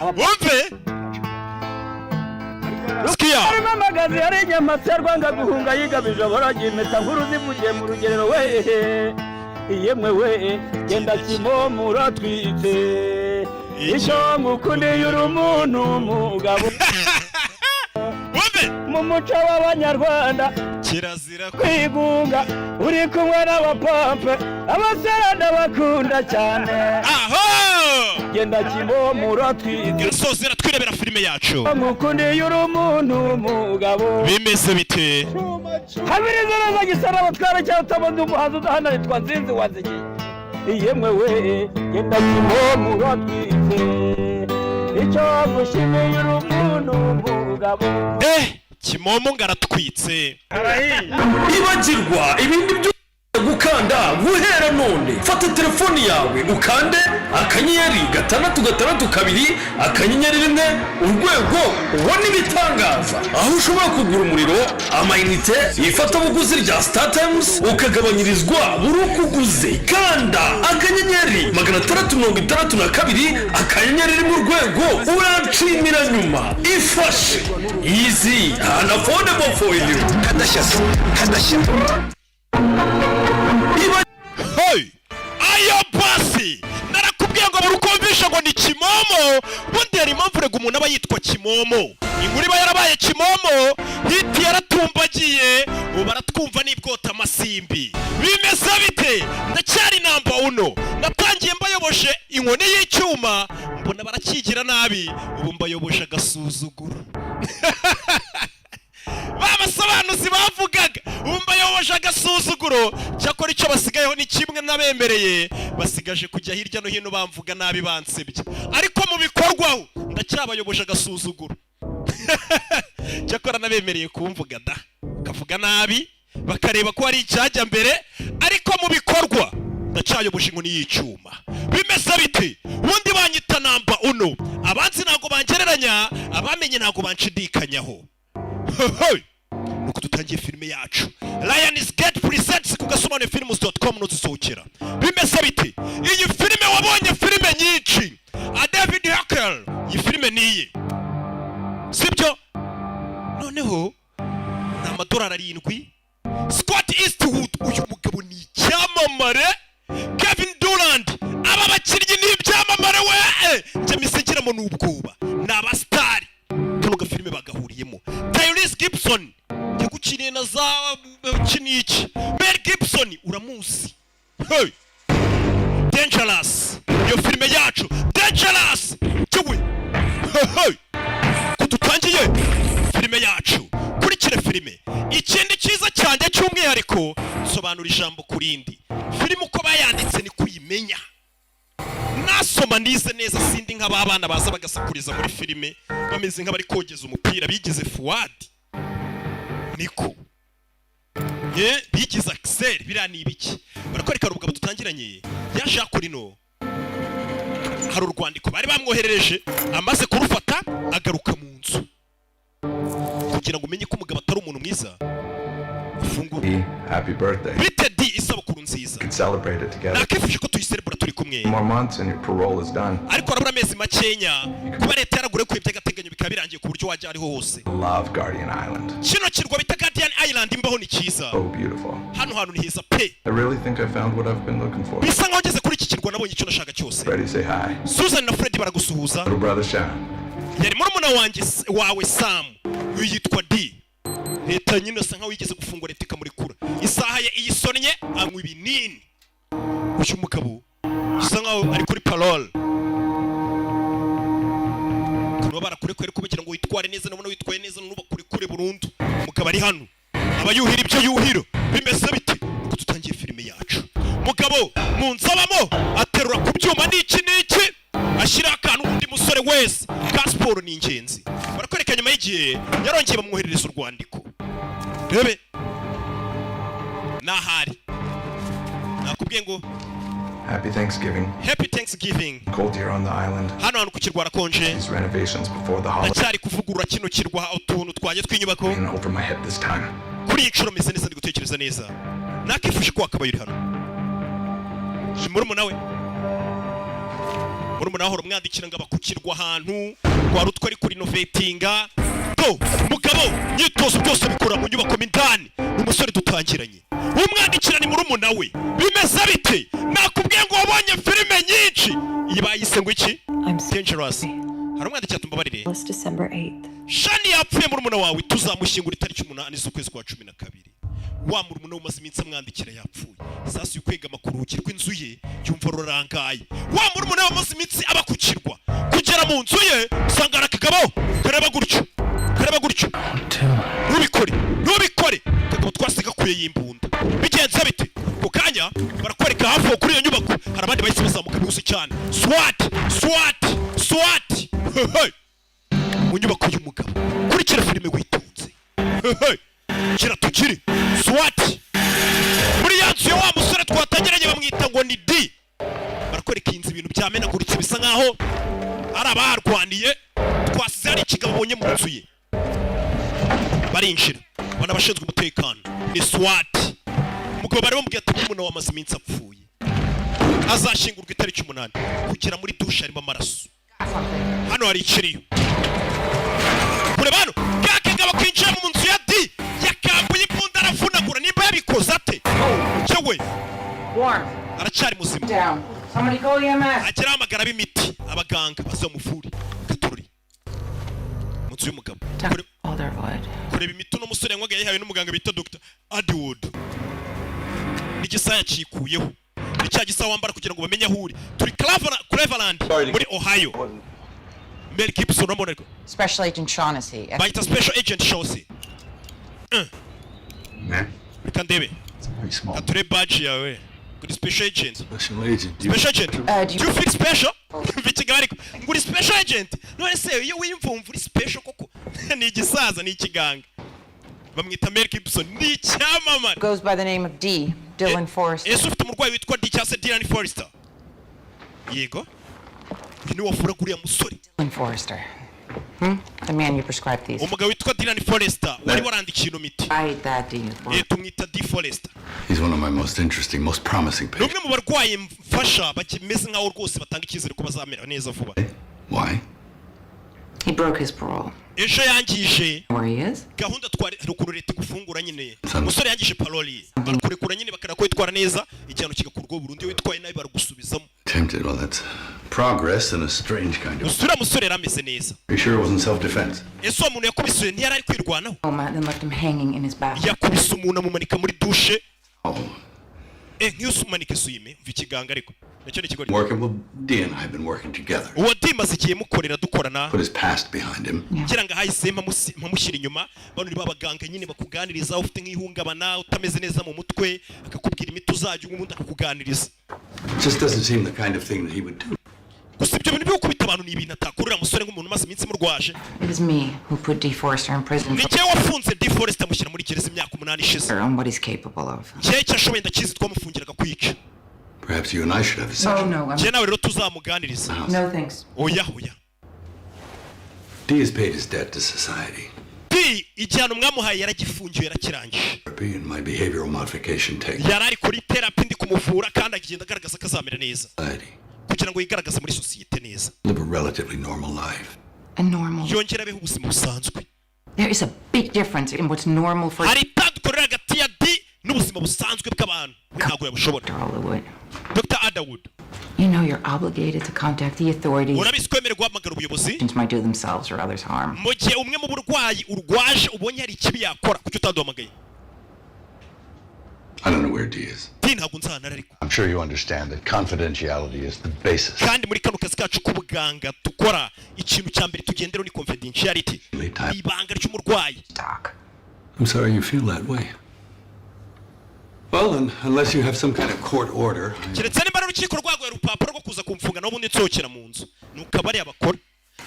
Wumve, sikia. Harimo amagazi, hari inyamatsi rwanga guhunga, yigabije aborogi, impeta nkuru zivugiye mu rugerero we. Yemwe we, genda Kimomo, uratwitse. Icyo ngukundiye, uri umuntu mugabo. Wumve. Mu muco w'Abanyarwanda kirazira kwigunga uri kumwe n'abapampe, abasore ndabakunda cyane. Aho. Genda Kimomo, uratwitse. Irasozera twirebera filime yacu. Ngukundiye, uri umuntu mugabo. Bimeze bite? Habiriza neza gisara abatwara cyangwa utabona umuhanzi udahana nitwa Nzinzi wanzigiye. Yemwe we, genda Kimomo, uratwitse. Icyo ngushimiye, uri umuntu mugabo. Kimomo ngo aratwitse. Ibagirwa ibindi byo gukanda. Guhera none, fata telefoni yawe ukande *662*1#, ubone ibitangaza, aho ushobora kugura umuriro, amayinite, ifatabuguzi rya StarTimes, ukagabanyirizwa buri uko uguze. Kanda *662*1#, uranshimira nyuma. Ifashe easy and affordable for you. Kadashya, kadashya. Iba Hey! Ayo basi, narakubwiye ngo buri uko wumvisha ngo ni Kimomo. Ubundi hari impamvu rega umuntu aba yitwa Kimomo. Inkuru iba yarabaye kimomo, hit yaratumbagiye, ubu baratwumva n'ibwota amasimbi. Bimeze bite? Ndacyari number uno. Natangiye mbayoboje inkoni y'icyuma, mbona barakigira nabi, ubu mbayoboje agasuzuguro. Ba basobanuzi bavugaga, ubu mbayoboje agasuzuguro. Cyakora icyo basigayeho ni kimwe n'abemereye, basigaje kujya hirya no hino bamvuga nabi, bansebye, ariko mu bikorwaho ndacyabayoboje agasuzuguro. Cyakora nabemereye kumvuga da, bakavuga nabi, bakareba ko hari icyajya mbere, ariko mu bikorwa ndacyayoboje inkoni y'icyuma. Bimeze bite? Ubundi banyita number uno. Abanzi ntabwo bangereranya, abamenye ntabwo banshidikanyaho. Hey! Nuko dutangiye filime yacu, Lions Gate Presents ku gasobanuye films.com nuzisohokera. Bimeze bite? Iyi filime, wabonye filime nyinshi a David Hacker, iyi filime niye, sibyo? Noneho ni amadolari 7. Scott Eastwood, uyu mugabo ni icyamamare. Kevin Durand, aba bakinnyi ni ibyamamare we. Njye misigiramo n'ubwoba, ni abasitari. Kano gafilime bagahuriyemo Tyrese Gibson yagukiniye na za kiniki. Mel Gibson uramuzi. Hey! Dangerous, iyo filime yacu Dangerous cyewe. Hey, hey! Ko dutangiye filime yacu, kurikira filime. Ikindi cyiza cyanjye cy'umwihariko, sobanura ijambo ku rindi. Filime uko bayanditse ni kuyimenya. Nasoma nize neza, sindi nk'abana baza bagasakuriza muri filime bameze nk'abari kogeza umupira, bigize Fuwadi niko ye, bigize Axel. Biriya ni ibiki? Barakwereka ubugabo dutangiranye yaje hakurino, hari urwandiko bari bamwoherereje. Amaze kurufata agaruka mu nzu kugira ngo umenye ko umugabo atari umuntu mwiza. Ufungure. Happy birthday. Bite di, isabukuru nziza. Could celebrate it together. Nakifuje ko tuyiserebura turi kumwe. More months and your parole is done. Ariko harabura amezi makenya kuba leta yaragurekuye by'agateganyo, bikaba birangiye ku buryo wajya ariho hose. Love Guardian Island. Kino kirwa bita Guardian Island imbaho ni cyiza. So beautiful. Hano hantu ni heza pe. I really think I found what I've been looking for. Bisa nkaho ngeze kuri iki kirwa, nabonye icyo nashaka cyose. Freddie, say hi. Susan na Freddy baragusuhuza. Little brother Sean. Yari murumuna wanjye wawe Sam. Uyu yitwa D. Leta nyine asa nkaho yigeze gufungura, leta ikamurekura. Isaha ye iyisonnye anywa ibinini. Uyu mugabo bisa nkaho ari kuri parole. Ukuntu baba barakurekuye ariko bagira ngo witware neza, nabona witwaye neza ntubakurekure burundu. Umugabo ari hano aba yuhira ibyo yuhira. Bimeze bite? Nuko dutangiye filime yacu. Mugabo mu nzu abamo aterura ku byuma n'iki n'iki, ashyiraho akantu. Undi musore wese ka siporo ni ingenzi. Barakwereka nyuma y'igihe yarongeye bamwoherereza urwandiko. Rebe n'ahari nakubwiye ngo Happy Thanksgiving. Happy Thanksgiving. Cold here on the island. Hano hantu ku kirwa harakonje. These renovations before the holiday. Ndacyari kuvugurura kino kirwa, utuntu twanjye tw'inyubako. In over my head this time. Kuri iyi nshuro meze neza, ndi gutekereza neza. Nakifuje ko wakabaye uri hano. Ni murumuna we. Murumuna ahora umwandikira ngo abakukirwa ahantu rwari utwo ari kurinovetinga. Do mugabo myitozo byose bikora mu nyubako mo indani. Ni umusore dutangiranye, umwandikira ni murumuna we. Bimeze bite? Nakubwiye ngo wabonye filime nyinshi. Iyi bayise ngo iki? I'm sorry. Dangerous. Hari umwandikira, tumbabarire. It's December 8th. Shani yapfuye, murumuna wawe, tuzamushyingura itariki 8 z'ukwezi kwa 12. Wa murumuna we umaze iminsi amwandikira yapfuye. Sasa uyu kwegama ku rugi rw'inzu ye yumva rurangaye. Wa murumuna we umaze iminsi aba ku kirwa, kugera mu nzu ye usanga hari akagabo kareba gutyo, kareba gutyo. Ntubikore, ntubikore! Akagabo twasiga gakuye y'imbunda. Bigenze bite? Ku kanya barakwereka hafi aho kuri iyo nyubako hari abandi bahise bazamuka bihuse cyane. SWAT, SWAT, SWAT! Hey, hey! Mu nyubako y'umugabo. Kurikira filime witonze. Hey, kira tukiri SWAT muri ya nzu ya wa musore twatangiranye, bamwita ngo ni D. Barakwereka iyi nzu, ibintu byamenaguritse, bisa nkaho ari abaharwaniye. Twasize hari ikigabo babonye mu nzu ye. Barinjira, ubona abashinzwe umutekano ni SWAT. Umugabo bari bamubwiye ati murumuna wamaze iminsi apfuye, azashyingurwa itariki 8. Kugera muri dushe harimo amaraso. Hano hari ikiriyo. Kureba hano, ka kagabo kinjiye mu nzu ya D, yakambuye imbunda aravunagura. Nimba yabikoze ate cyewe? Warm. Aracyari muzima. Down. Somebody call EMS. Agera ahamagara ab'imiti, abaganga baze bamuvure. Gatururi mu nzu y'umugabo. Alderwood. Kureba imiti uno musore yanywaga yayihawe n'umuganga bita Dr Adwood. N'igisaya yakikuyeho, ni cya gisaya wambara kugira ngo bamenye aho uri. Turi Cleveland muri Ohio. Mel Gibson uramubona ariko. Special Agent Shaughnessy. Bayita Special Agent Shaughnessy. Reka ndebe. Very small. Kature badge yawe kuri special agent. Special agent. Do you Special agent. Do Do you feel special? Mva ikigali ariko ngo uri special agent. None se iyo wiyumva wumva uri special koko? Ni igisaza, ni ikiganga, bamwita Mel Gibson, ni icyamamare. Goes by the name of D. Dylan Forrester. Ese ufite umurwayi witwa D cyangwa se Dylan Forrester? Yego, uyu niwe wavuraga uriya musore. Dylan Forrester. The man you prescribed these. Umugabo witwa Dylan Forrester wari warandikiye ino miti. Right, that D. Eh, tumwita D Forrester. He's one of my most interesting, most promising Ni patients. umwe mu barwayi mfasha bakimeze nkaho rwose batanga icyizere ko bazamera neza vuba. Why? He broke his parole. Ejo yangije Where he is? gahunda twari. Hari ukuntu leta igufungura nyine. Umusore yangije parole ye, barakurekura nyine, bakareba ko witwara neza, igihano kigakurwaho burundu. Iyo witwaye nabi baragusubizamo. Tempted. Well, that's progress in a strange kind of. Gusa uriya musore yari ameze neza. Are you sure it wasn't self-defense? Ese uwo muntu yakubise ntiyari ari kwirwanaho? Coma, then left him hanging in his bathroom. Yakubise umuntu amumanika muri dushe. Oh. Eh, nk'iyo umanika esuyime. Mva ikiganga ariko nacyo ni ikigoryi. Working well, D and I have been working together. Uwo dimaze igihe mukorera, dukorana. Put his past behind him. Ngira ngo ahahise mpamushyira inyuma. Bano ni babaganga nyine bakuganiriza ufite nk'ihungabana, utameze neza mu mutwe, akakubwira imiti uzajya unywa, ubundi akakuganiriza. It just doesn't seem the kind of thing that he would do. Gusa ibyo bintu byo gukubita abantu ni ibintu atakorera musore, nk'umuntu umaze iminsi murwaje. It was me who put D. Forrester in prison Ni for njyewe wafunze D Forrester, amushyira muri gereza imyaka 8 ishize. on what he's capable of. Njyewe icyo ashoboye ndakizi, twamufungiraga kwica. Perhaps you and I should have a Oh, session. no, I'm Njyewe nawe rero tuzamuganiriza. No thanks. Oya, oya. D has paid his debt to society. D igihano mwamuhaye yaragifungiwe, yarakirangije. Therapy and my behavioral modification technique. Yari ari kuri therapy, ndi kumuvura, kandi agenda agaragaza ko azamera neza. Society. Kugira ngo yigaragaze muri sosiyete neza. Live a relatively normal life. A normal. Yongere abeho ubuzima busanzwe. There is a big difference in what's normal for Hari itandukaniro riri hagati ya D n'ubuzima busanzwe bw'abantu. We ntabwo yabushobora. Dr. Hollywood. Dr Underwood. You know you're obligated to contact the authorities. Urabizi ko wemerewe guhamagara ubuyobozi Might do themselves or others harm. mu gihe umwe mu burwayi urwaje ubonye hari ikibi yakora. Kuki utaduhamagaye? I don't know where D is. D ntabwo nzanara ariko. I'm sure you understand that confidentiality is the basis. Kandi muri kano kazi kacu k'ubuganga dukora, ikintu cya mbere tugenderaho ni confidentiality, ibanga ry'umurwayi. Doc. I'm sorry you feel that way. Well, then, unless you have some kind of court order, Keretse nimba ari urukiko rwaguhaye urupapuro rwo kuza kumfunga, naho ubundi nsohokera mu nzu. Nuko abariya bakora,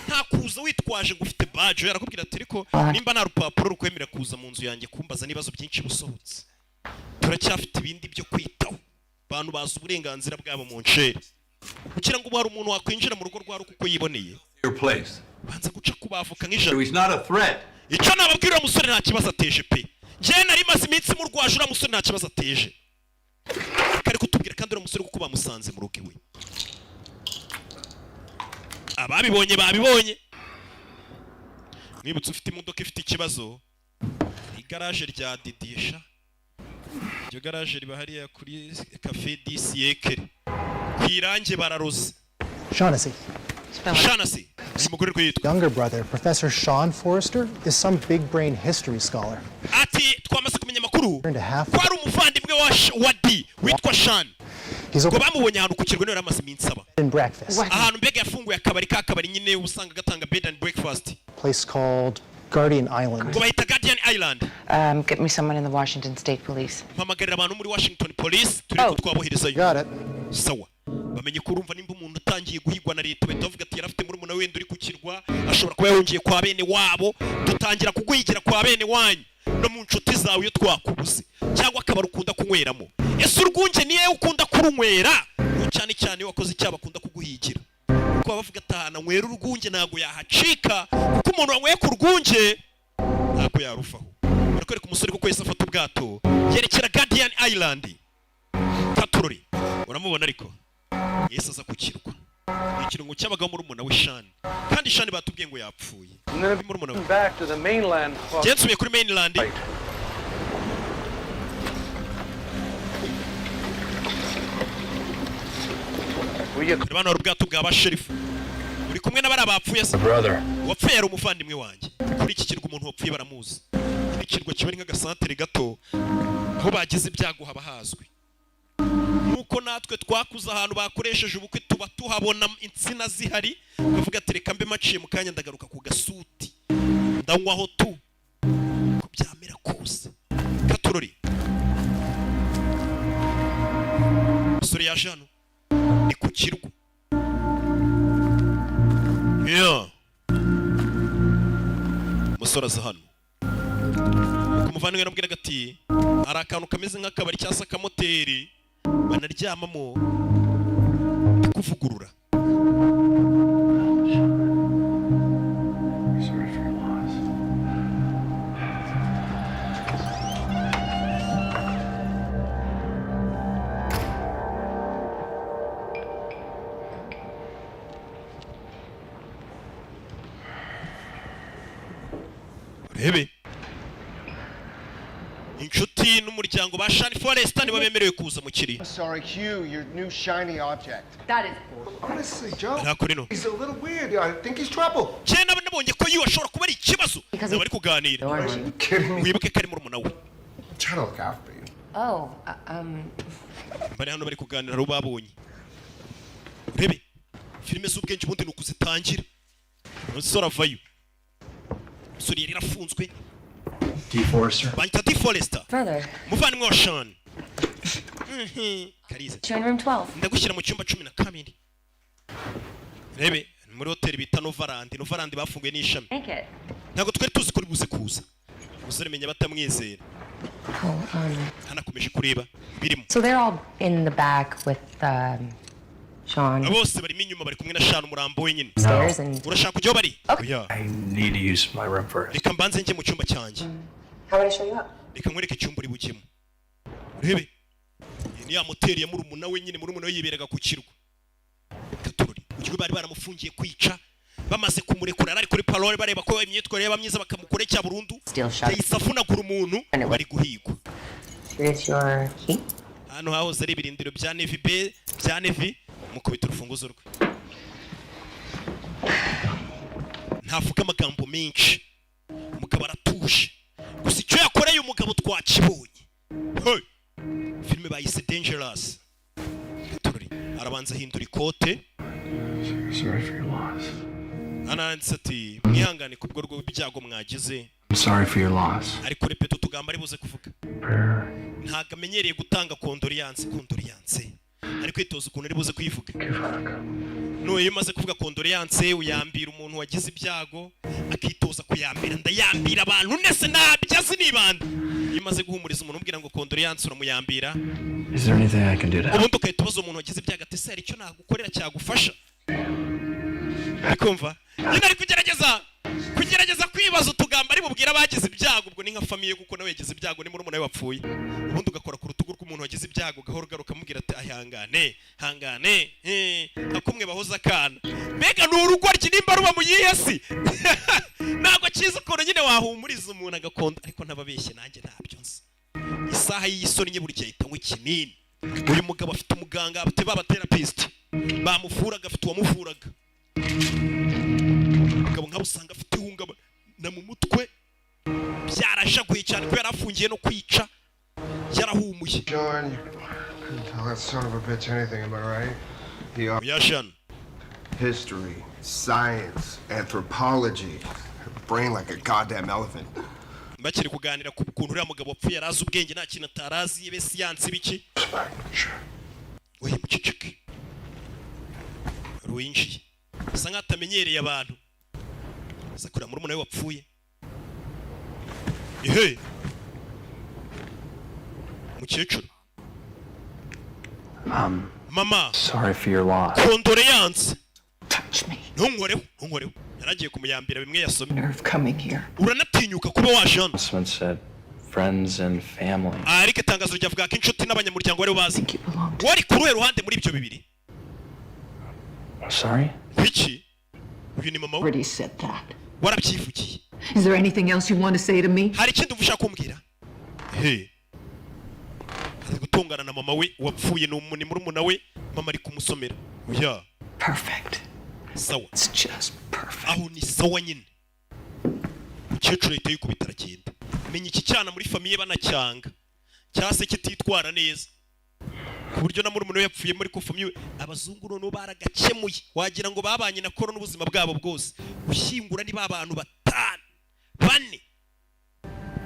nta kuza witwaje ngo ufite badge. Yarakubwira ati ariko nimba nta rupapuro rukwemerera kuza mu nzu yanjye kumbaza n'ibibazo byinshi busohotse, turacyafite ibindi byo kwitaho. Abantu bazi uburenganzira bwabo mu ncere. Kugira ngo ubu hari umuntu wakwinjira mu rugo rwa kuko yiboneye, your place. banza guca ku bavoka nk'ijana. He's not a threat. Icyo nababwira, uriya musore nta kibazo ateje pe. Njyewe nari maze iminsi murwaje, uriya musore nta kibazo ateje. Kari kutubwira kandi uriya musore kuko bamusanze mu rugo iwe. Ababibonye babibonye. Mwibutse, ufite imodoka ifite ikibazo, igaraje rya Didisha, iryo garaje riba hariya kuri Cafe du Siècle ku irange bararoze. Shaughnessy. Shaughnessy, uyu mugore rwe yitwa Younger brother, Professor Sean Forrester, is some big brain history scholar. Ati twamaze kumenya amakuru And a half. ko ari umuvandimwe wa D witwa Sean. He's Ngo bamubonye ahantu ku kirwa, niwe yari amaze iminsi aba in breakfast. Ahantu mbega yafunguye akabari, ka kabari nyine usanga gatanga bed and breakfast. Place called Guardian Island. Ngo bahita Guardian Island. Get me someone in the Washington State Police. Mpamagarira abantu muri Washington Police turi ko twaboherezayo. Got it. Sawa, bamenye ko urumva nimba umuntu utangiye guhigwa na leta, bahita bavuga ati yari afite murumuna we wenda uri ku kirwa, ashobora kuba yahungiye kwa bene wabo. Dutangira kuguhigira kwa bene wanyu no mu nshuti zawe iyo twakubuze, cyangwa akabari ukunda kunyweramo. Ese urwunge niyo ukunda kurunywera? Ngo cyane cyane iyo wakoze icyaha bakunda kuguhigira, kuko baba bavuga ati ahantu anywera urwunge ntabwo yahacika, kuko umuntu wanyweye ku rwunge ntabwo yaruvaho. Barakwereka umusore kuko yahise afata ubwato yerekera Guardian Island. Katurori uramubona, ariko yahise aza ku kirwa. Ni ikirungo cy'abagabo, murumuna we Shani, kandi Shani batubwiye ngo yapfuye. Murumuna we. Back to the mainland. Njye nsubiye kuri mainland. Reba hano hari ubwato bwa ba sheriff uri kumwe n'abari bapfuye se. Brother. Uwapfuye yari umuvandimwe wanjye. Kuri iki kirwa umuntu wapfuye baramuzi. Iki kirwa kiba ari nk'agasantere gato, aho bagize ibyago haba hazwi, nk'uko natwe twakuze ahantu bakoresheje ubukwe tuba tuhabona insina zihari, bavuga ati reka mbe maciye mu kanya, ndagaruka ku gasuti ndanywaho tu ko byamera kose. Katurori, umusore yaje hano ni ku kirwa. Yeah. Umusore aza hano uko umuvandimwe yaramubwiraga ati hari akantu kameze nk'akabari cyangwa se akamoteri banaryamamo, ndi kuvugurura. Sorry for your loss. Urebe inshuti n'umuryango ba Shani Forester nibo bemerewe kuza mu kiriyo. Sorry, Hugh, your new shiny object. That is Honestly, Joe, Ntakuri no. he's a little weird. I think he's trouble. Cyane naba nabonye ko yiwe ashobora kuba ari ikibazo. Nabo bari kuganira. Are you kidding me? Wibuke ko ari murumuna we. I'm trying to look out for you. Oh, Bari hano bari kuganira, hari uwo babonye. Urebe filime z'ubwenge, ubundi ni ukuzitangira. Umusore avayo, umusore yari yarafunzwe. D. Forrester. Banyita D Forester. Brother. Umuvandimwe wa Sean. Karize. You're in room 12. Ndagushyira mu cyumba 12. Rebe ni muri hoteli bita Novarandi. Novarandi bafunguye n'ishami. Make it. Ntabwo twari tuzi ko uri buze kuza. Umusore menya batamwizera. Oh, Hano akomeje kureba birimo. So they're all in the back with Sean. Bose barimo inyuma, bari kumwe na Sean, umurambo wenyine. Upstairs and Urashaka kujya aho bari? Oya. I need to use my room first. Reka mbanze njye mu cyumba cyanjye. How would I show you up? Reka nkwereke icyumba uri bujyemo. Urebe iyi ni ya moteri ya murumuna we nyine. Murumuna we yiberaga ku kirwa. Katurori mu bari baramufungiye kwica, bamaze kumurekura yari ari kuri parole, bareba ko imyitwarire yaba myiza bakamukore cya burundu. Steel shut. Yahise avunagura umuntu bari guhigwa. Here's your key. Hano hahoze ari ibirindiro bya Navy be bya Navy. Mukubita urufunguzo rwe, ntavuga amagambo menshi, umugabo aratuje. Gusa icyo yakoreye umugabo twakibonye. Hey! Filime bayise Dangerous. Gatorori arabanza ahindura ikote. Sorry for your loss. Hano handitse ati mwihangane kubwo rw'ibyago mwagize. I'm sorry for your loss. Ariko repeto utugambo ari buze kuvuga. Prayer. Ntabwo amenyereye gutanga condoléances. Condoléances ari kwitoza ukuntu ari buze kuyivuga. None iyo umaze kuvuga condoléances uyambira umuntu wagize ibyago, akitoza kuyambira. Ndayambira abantu nese ntabyo azi nibanda. Iyo umaze guhumuriza umuntu umubwira ngo condoléances, uramuyambira. Is there anything I can do to help? Ubundi ugahita ubaza umuntu wagize ibyago ati ese hari icyo nagukorera cyagufasha? Ari kumva nyine, ari kugerageza. Kugerageza kwibaza utugambo ari bubwire abagize ibyago, ubwo ni nka famille, kuko nawe yagize ibyago, ni murumuna we wapfuye. Ubundi ugakora ku rutugu rw'umuntu wagize ibyago gahoro gahoro, ukamubwira ati ahangane, hangane, nka kumwe bahoza akana. Mbega ni urugoryi nimba ruba mu yihe si? Ntabwo cyiza ukuntu nyine wahumuriza umuntu agakonda, ariko ntababeshye, nanjye ntabyo nzi. Isaha y'isoni nye buri gihe ahita anywa ikinini. Uyu mugabo afite umuganga, afite ba batherapist bamuvuraga, afite uwamuvuraga. Umugabo nk'abo usanga afite ihungabana mu mutwe, byarashaguye cyane ko yari afungiye no kwica, yarahumuye. John, you couldn't tell that son of a bitch anything, am I right? He Oya Sean. History, science, anthropology. Brain like a goddamn elephant. Bakiri kuganira ku kuntu uriya mugabo wapfuye yari azi ubwenge, nta kintu atarazi, ibe siyansi biki. Oya, muceceke. Ruwinjiye asa nkaho atamenyereye abantu, aza kureba murumuna we wapfuye. Ihe mukecuru. Mama. Sorry for your loss. Condoléances. Ntunkoreho, ntunkoreho. Yaragiye kumuyambira bimwe yasomye. Nerve coming here. Uranatinyuka kuba waje hano. Announcement said friends and family. Ariko itangazo ryavuga ko inshuti n'abanyamuryango bari bazi. Wari ku ruhe ruhande muri ibyo bibiri? Sorry? Iki uyu ni mama we. Already said that. Warabyivugiye. Is there anything else you want to say to me? Hari ikindi uva ushaka kumbwira? He ari gutongana na mama we wapfuye, ni murumuna we. Mama ari kumusomera. Oya. Perfect. Sawa. It's just perfect. Aho ni sawa nyine. Umukecuru ahita yikubita aragenda. Menya iki cyana muri famille banacyanga cyangwa se kititwara neza, ku buryo na murumuna we yapfuye muri ko famille. Abazungu noneho baragakemuye, wagira ngo babanye na korona ubuzima bwabo bwose. Gushyingura ni ba bantu batanu, bane,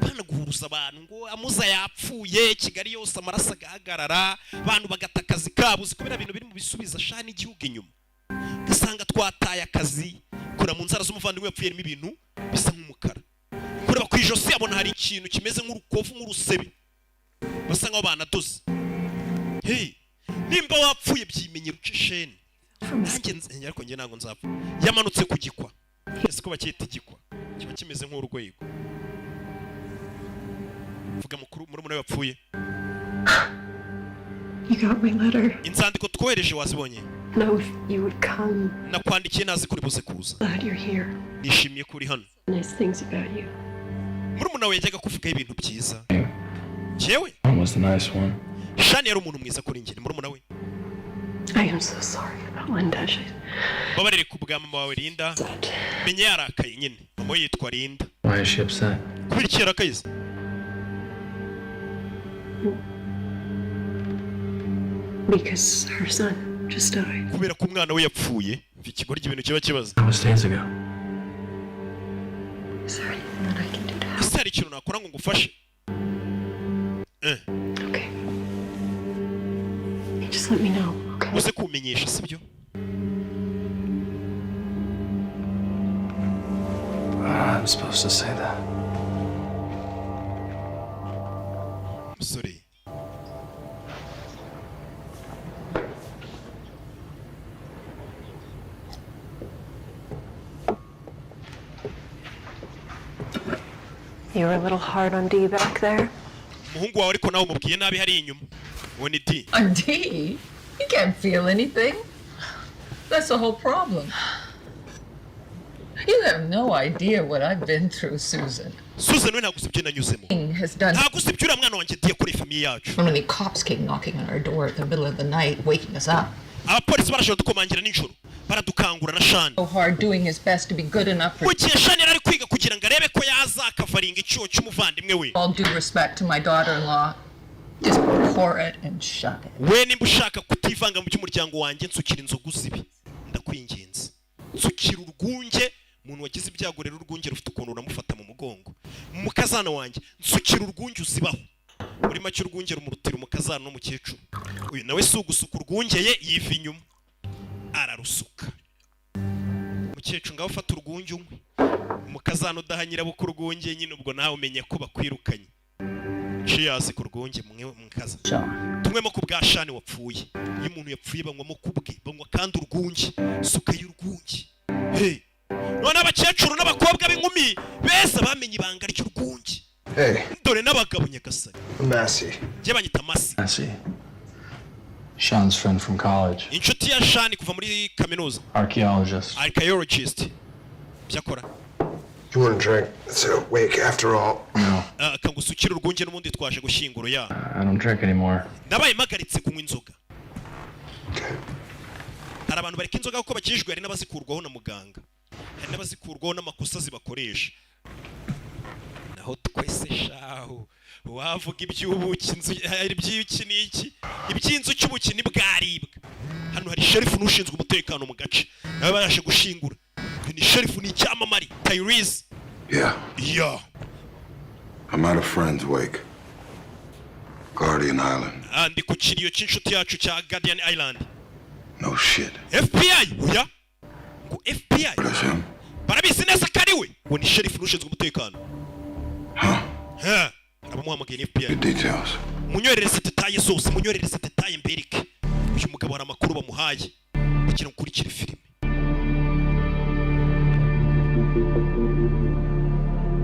banaguhuruza abantu ngo amuza yapfuye, Kigali yose amaraso agahagarara, abantu bagata akazi kabo. Uzi ko biriya bintu biri mu bisubiza shani igihugu inyuma, ugasanga twataye akazi. Kureba mu nzara z'umuvandimwe yapfuye harimo ibintu bisa nk'umukara, kureba ku ijosi abona hari ikintu kimeze nk'urukovu, nk'urusebe, basa nkaho banadoze. Hey, nimba wapfuye byimenyera, uce sheni. Nanjye ariko njye ntabwo nzapfa. Yamanutse ku gikwa, ese ko bacyita igikwa, kiba kimeze nk'urwego. Vuga mukuru, murumuna we wapfuye. You got my letter. Inzandiko twohereje wazibonye? Know if you would come. Nakwandikiye ntazi kuri buze kuza. Glad you're here. Nishimiye ko uri hano. Nice things about you. Murumuna we yajyaga kuvugaho ibintu byiza njyewe. One was the nice one. Shani yari umuntu mwiza kuri njye, ni murumuna we. I am so sorry about Linda. She Babarire ku bwa mama wawe Linda. Menye yarakaye nyine, mama we yitwa Linda. Why is she upset? Kubera iki yarakaye se? Because her son just died. Kubera ko umwana we yapfuye. Mva ikigoryi, ibintu kiba kibaza. That was days ago. Is there anything that I can do to help? Ese hari ikintu nakora ngo ngufashe? Okay. You just let me know, okay? Uze kumenyesha, sibyo? I'm supposed to say that. Musore. You were a little hard on D back there. Umuhungu wawe ariko nawe umubwiye nabi hariya inyuma. Uwo ni D. On D? He can't feel anything. That's the whole problem. You have no idea what I've been through, Susan. Susan we, ntabwo uzi ibyo nanyuzemo. Has done. Ntabwo uzi ibyo uriya mwana wanjye D yakoreye famille yacu. When the cops came knocking on our door at the middle of the night, waking us up. Abapolisi barashobora dukomangira nijoro, baradukangura na Shani. So hard doing his best to be good enough for Mu gihe Shani yari ari kwiga kugira ngo arebe ko yazakavaringa icyuho cy'umuvandimwe we. All due respect to my daughter-in-law, just pour it and shut it. We, nimba ushaka kutivanga mu by'umuryango wanjye, nsukira inzoga uzibi, ndakwinginze, nsukira urwunge. Umuntu wagize ibyago rero, urwunge rufite ukuntu ruramufata mu mugongo. Mukazana wanjye, nsukira urwunge uzibaho. Muri make urwunge rumurutira umukazana n'umukecuru. Uyu nawe si ugusuka urwunge, ye yiva inyuma ararusuka. Mukecuru, ngaho ufata urwunge unywe. Umukazana udaha nyirabukwe urwunge nyine, ubwo nawe umenya ko bakwirukanye. Cheers ku rwunge mwe mukaza. Tunywemo ku bwa Shani wapfuye. Iyo umuntu yapfuye banywamo ku bwe, banywa kandi urwunge. Suka y'urwunge. Hey, None abakecuru n'abakobwa b'inkumi beza bamenye ibanga ry'urwunge. Hey, Dore n'abagabo, nyagasani. I'm Massey. Njye banyita Masi. Massey. Sean's friend from college. Inshuti ya Shani kuva muri kaminuza. Archaeologist. Archaeologist, byakora. You want a drink? It's a wake after all. No, Akangusukira urwunge, n'ubundi twaje gushyingura ya. I don't drink anymore. Nabaye mpagaritse kunywa inzoga. Okay. Hari abantu bareka inzoga kuko bakijijwe, hari n'abazikurwaho na muganga, hari n'abazikurwaho n'amakosa zibakoresha. Naho twese shahu wavuga iby'ubuki, inzu iby'iki n'iki, iby'inzu cy'ubuki ntibwaribwa. Hano hari sheriff n'ushinzwe umutekano mu gace, nawe barashe gushingura. Uyu ni sheriff, ni icyamamare Tyrese. Yeah, Yeah. I'm at a friend's wake. Guardian Island. Ah, ndi ku kiriyo cy'inshuti yacu cya Guardian Island. No shit. FBI, oya, ngo FBI. That's him. Barabizi neza ko ari we. Uwo ni sheriff n'ushinzwe umutekano. Huh. Ha, abamuhamagaye ni FBI. The details. Munyoherereze détails zose, munyoherereze détails mbereke uyu mugabo. Hari amakuru bamuhaye kugira ngo ukurikire filime.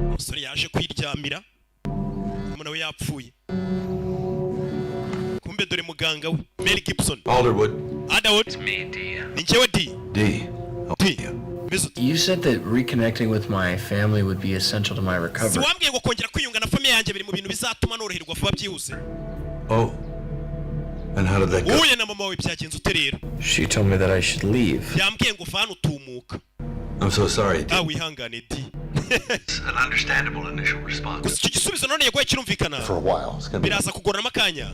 Umusore yaje kwiryamira, umuntu nawe yapfuye. Kumbe dore muganga we Mel Gibson. Alderwood. Underwood. Ni njyewe D. D. D, meze ute? You said that reconnecting with my family would be essential to my Si recovery. wambwiye ngo kongera kwiyunga na famille yanjye biri mu bintu bizatuma noroherwa vuba byihuse? Oh. And how did that go? Uhuye na mama wawe byagenze ute rero? She told me that I should leave. Yambwiye ngo vana utumuka. I'm so sorry, D. Ah, wihangane D. An understandable initial response. Gusa icyo gisubizo none yaguhaye kirumvikana. For a while. It's gonna be Biraza kugorana akanya,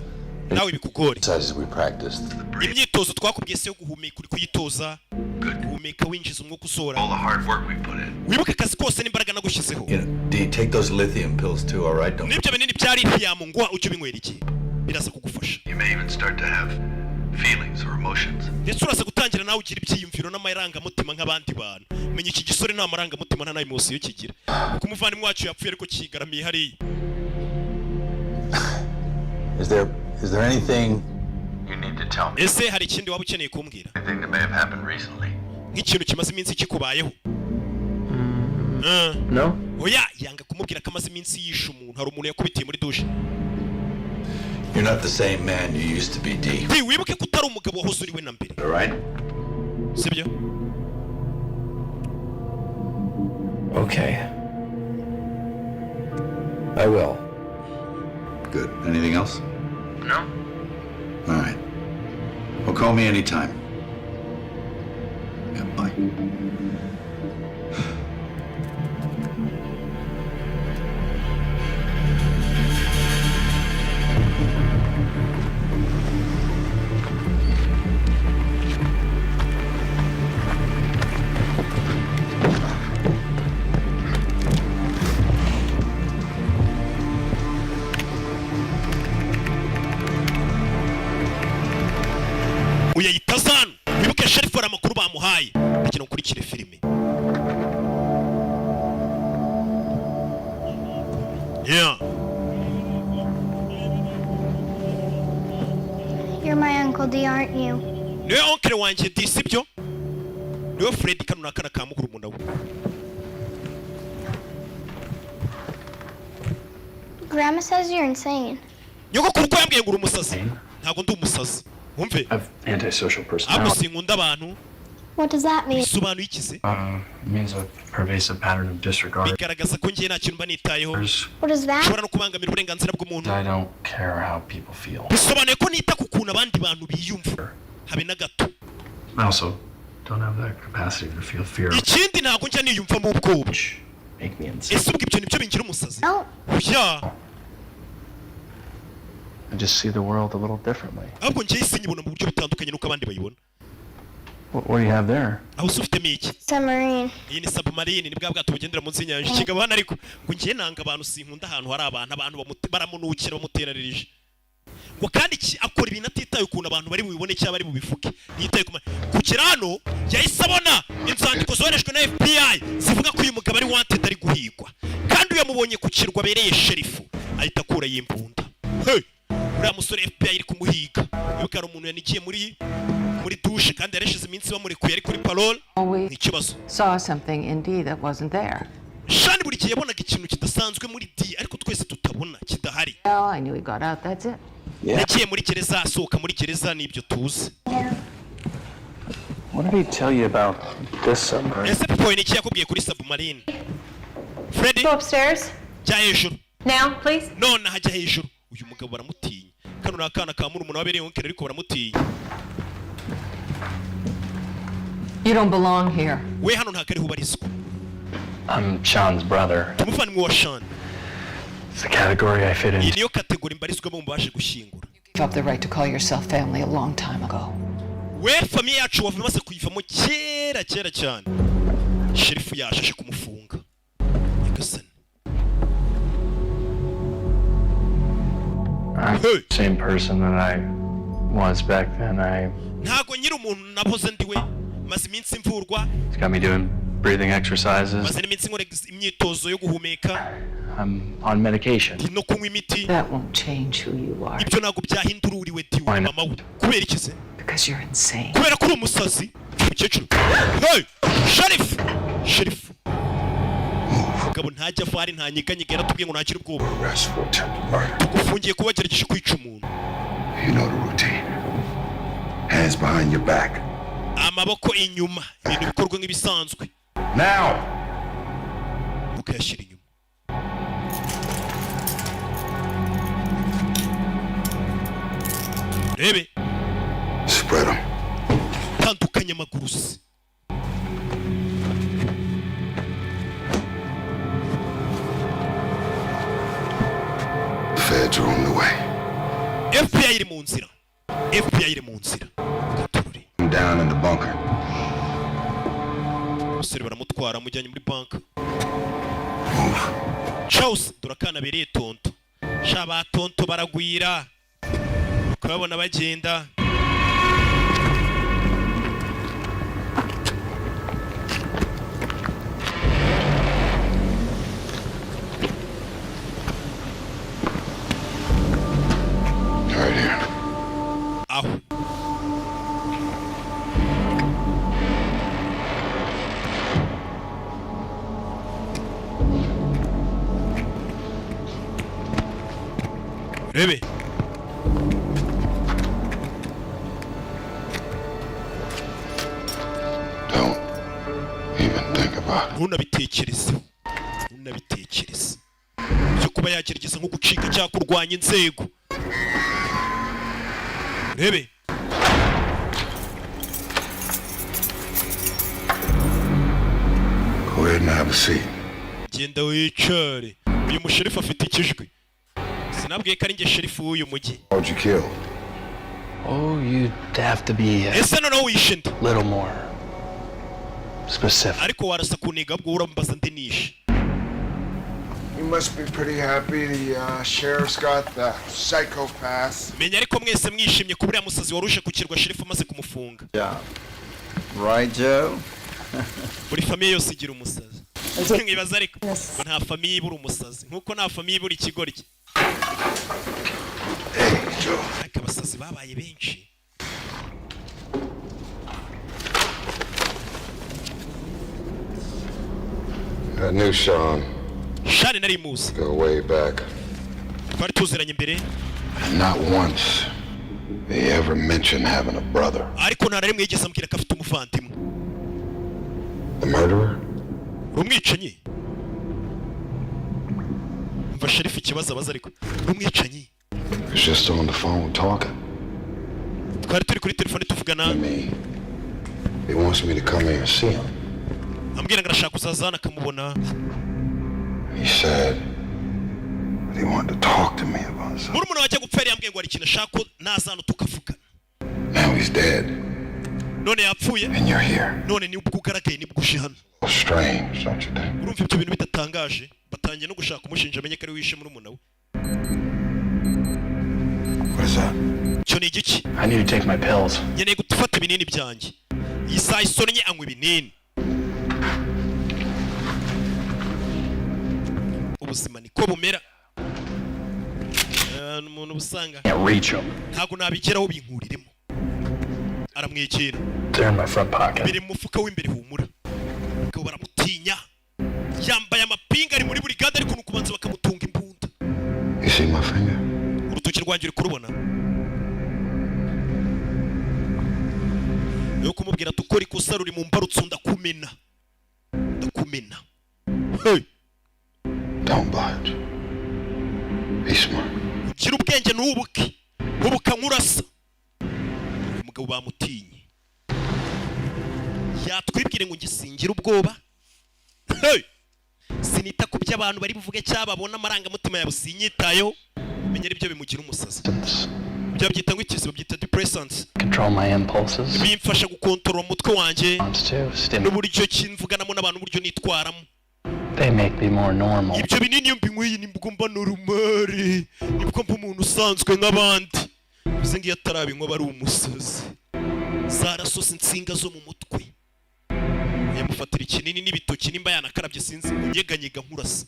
nawe bikugore. exercises we practiced. Imyitozo twakubwiye se yo guhumeka, uri kuyitoza? Guhumeka winjiza umwuka, usohora. All the hard work we put in. Wibuke akazi kose n'imbaraga nagushyizeho. You know, D, take those lithium pills too, all right? Don't N'ibyo binini bya lithium nguha ujye ubinywera igihe, biraza kugufasha. You may even start to have feelings or emotions. Ndetse uraza gutangira nawe ugira ibyiyumviro n'amarangamutima nk'abandi bantu. Menya iki gisore nta marangamutima, nta n'émotion kigira, kuko umuvandimwe wacu yapfuye ariko kigaramiye hariya. Is there anything you need to tell me? Ese hari ikindi waba ukeneye kumbwira? Anything that may have happened recently? Nk'ikintu kimaze iminsi kikubayeho? No? Oya, yanga kumubwira ko amaze iminsi yishe umuntu. Hari umuntu yakubitiye muri douche. You're not the same man you used to be, D. D, wibuke ko utari umugabo wahoze uri we na mbere. All right? Sibyo? Okay. I will. Good. Anything else? No. All right. Well, call me anytime. Yeah, bye. Uyayita zanu. Wibuke sheriff hari amakuru bamuhaye. Ndagira ngo ukurikire filime. Yeah. You're my Uncle D, aren't you? Niwe oncle wanjye D, sibyo? Niwe Fred. Kano ni akana ka mukuru we. Grandma says you're insane. Nyogokuru ko yambwiye ngo uri umusazi. Ntabwo ndi umusazi, wumve. I have antisocial Ahubwo personality. sinkunda abantu. What does that mean? Bisobanuye iki se? It means a pervasive pattern of disregard. Bigaragaza ko ngiye nta kintu mba nitayeho. What is that? Nshobora no kubangamira uburenganzira bw'umuntu. I don't care how people feel. Bisobanuye ko nita ku kuntu abandi bantu biyumva, habe na gato. I also don't have the capacity to feel fear. Ikindi, ntabwo njya niyumvamo ubwoba. Make me insane. Ese ubwo ibyo nibyo bingira umusazi? No. Oya. I just see the world a little differently. Ahubwo njyewe isi nyibona mu buryo butandukanye n'uko abandi bayibona. What do you have there? Aho se ufitemo iki? Submarine. Iyi ni submarine, ni bwa bwato bugendera munsi y'inyanja. Ikigabo hano ariko ngo ngiye nanga abantu, sinkunda ahantu hari abantu, abantu baramunukira, bamuterarije. Ngo kandi akora ibintu atitaye ukuntu abantu bari bubibone cyangwa bari bubivuge, ntiyitaye ku kugera hano yahise abona inzandiko zoherejwe na FBI zivuga ko uyu mugabo ari wanted, ari guhigwa, kandi uyu yamubonye ku kirwa abereye sheriff, ahita akura imbunda. Hey! Uriya musore FBI iri kumuhiga. Wibuka hari umuntu yanigiye muri dushe kandi yarashize iminsi bamurekuye ari kuri parole. Always Ni ikibazo. saw something in Dee that wasn't there. Sean buri gihe yabonaga ikintu kidasanzwe muri D, ariko twese tutabona kidahari. Well, I knew he got out. That's it. Yagiye muri gereza, asohoka muri gereza, nibyo tuzi. What did he tell you about this submarine? Ese papa wawe ni iki yakubwiye kuri submarine, Freddy? Go upstairs. Jya hejuru. Now, please. None hajya hejuru. Uyu mugabo baramutinya. Kano ni akana ka murumuna wabereye oncle, ariko baramutinya. You don't belong here. We hano ntabwo ariho ubarizwa. I'm Sean's brother. Umuvandimwe wa Sean. It's the category I fit Iyi into. niyo category mbarizwamo mu baje gushyingura. Gave up the right to call yourself family a long time ago. We famille yacu wava imaze kuyivamo kera kera cyane. Sheriff yashashe kumufunga. Nyagasani. I'm Hey. the same person that I was back then. I Ntago nyiri umuntu naboze ndiwe. Maze iminsi mvurwa. It's got me doing breathing exercises. Maze n'iminsi nkora imyitozo yo guhumeka. I'm on medication. Ndi no kunywa imiti. That won't change who you are. Ibyo ntabwo byahindura uriwe diwe. Why not? Mama we, kubera iki se? Because you're insane. Kubera ko uri umusazi. Umukecuru, hey, sheriff, sheriff, mugabo ntajya ava ari ntanyeganyega. Yaratubwiye ngo ntakire ubwoba. Arrest for attempted murder. Tugufungiye kuba wagerageje kwica umuntu. You know the routine. Hands behind your back. Amaboko inyuma, ibintu bikorwa nk'ibisanzwe. Now! Ukayashyira inyuma. Rebe. Spread them. Tandukanya amaguru se. Feds are on the way. FBI iri mu nzira, FBI iri mu nzira. Gaturure. I'm down in the bunker. Umusore baramutwara, amujyanye muri banka. Charles, dore akana bereye tonto. Sha, ba tonto baragwira, ukababona bagenda. Right here. Aho rebe. Don't even think about it. Ntunabitekerezeho, ntunabitekereze byo kuba yagerageza nko gucika cyangwa kurwanya inzego. Rebe. Go ahead and have a seat. Genda wicare. Uyu musherifu afite ikijwi. Sinabwiye ko ari njye sherifu w'uyu mujyi. How'd you kill? Oh, you'd have to be a Ese noneho wishe nde? little more specific. Ariko warasa kuniga bwo urambaza ndi nishe. You must be pretty happy the sheriff's got the psychopath. Menya ariko mwese mwishimye kuba uriya musazi waruje ku kirwa sheriff amaze kumufunga. Yeah. Right, Joe? Buri famille yose igira umusazi. Nkibaza ariko ngo nta famille ibura umusazi, nkuko nta famille ibura ikigoryi. Ariko abasazi babaye benshi. I knew Sean Sean nari muzi. Go way back. Twari tuziranye mbere. And not once did he ever mention having a brother. Ariko nta na rimwe yigeze ambwira ko afite umuvandimwe. The murderer? Uri umwicanyi? Umva sheriff ikibazo abaza. Ariko uri umwicanyi? Was just on the phone talking. Twari turi kuri telefone tuvugana. He wants me to come here and see him. Ambwira ngo arashaka kuzaza hano akamubona. He said that he wanted to talk to me about something. Murumuna wajya gupfa yari yambwiye ngo hari ikintu ashaka ko naza hano tukavugana. Now he's dead. None yapfuye. And you're here. None nibwo ugaragaye, nibwo uje hano. Strange, don't you think? Urumva ibyo bintu bidatangaje? Batangiye no gushaka umushinja, amenye ko ari wishe murumuna we. What is that? Icyo ni igiki? I need to take my pills. Nkeneye gufata ibinini byanjye. Iyi saha isonnye anywa ibinini. Ubuzima niko bumera. Abantu umuntu usanga Can't reach them. Ntabwo nabigeraho, binkuriremo. Aramwegera. They're in my front pocket. Biri mu mufuka w'imbere, humura. Abagabo baramutinya, yambaye amapinga, ari muri burigade, ariko ni ukubanza bakamutunga imbunda. You see my finger? Urutoki rwanjye uri kurubona? Yo kumubwira ati ukora ikosa ruri mu mbarutso, ndakumena, ndakumena. Hey! Don't budge. Be smart. Gira ubwenge, ntubuke, hubuka nkurasa. Uyu mugabo bamutinye, yatwibwire ngo ngisingire ubwoba. Hey! Sinita ku byo abantu bari buvuge cyangwa babona, amarangamutima yawe sinyitayeho. Menya ari byo bimugira umusazi. Ibyo babyita ngo iki? Babyita depressants. Control my impulses. Bimfasha gukontorora umutwe wanjye Wants to stimulate. n'uburyo ki mvuganamo n'abantu, uburyo nitwaramo. They make me more normal. Ibyo binini iyo mbinyweye nibwo mba normal, nibwo mba umuntu usanzwe nk'abandi. Bivuze ngo iyo atarabinywa aba ari umusazi, zarasose insinga zo mu mutwe. Yamufatira ikinini n'ibitoki, nimba yanakarabye sinzi, unyeganyega nkurasa.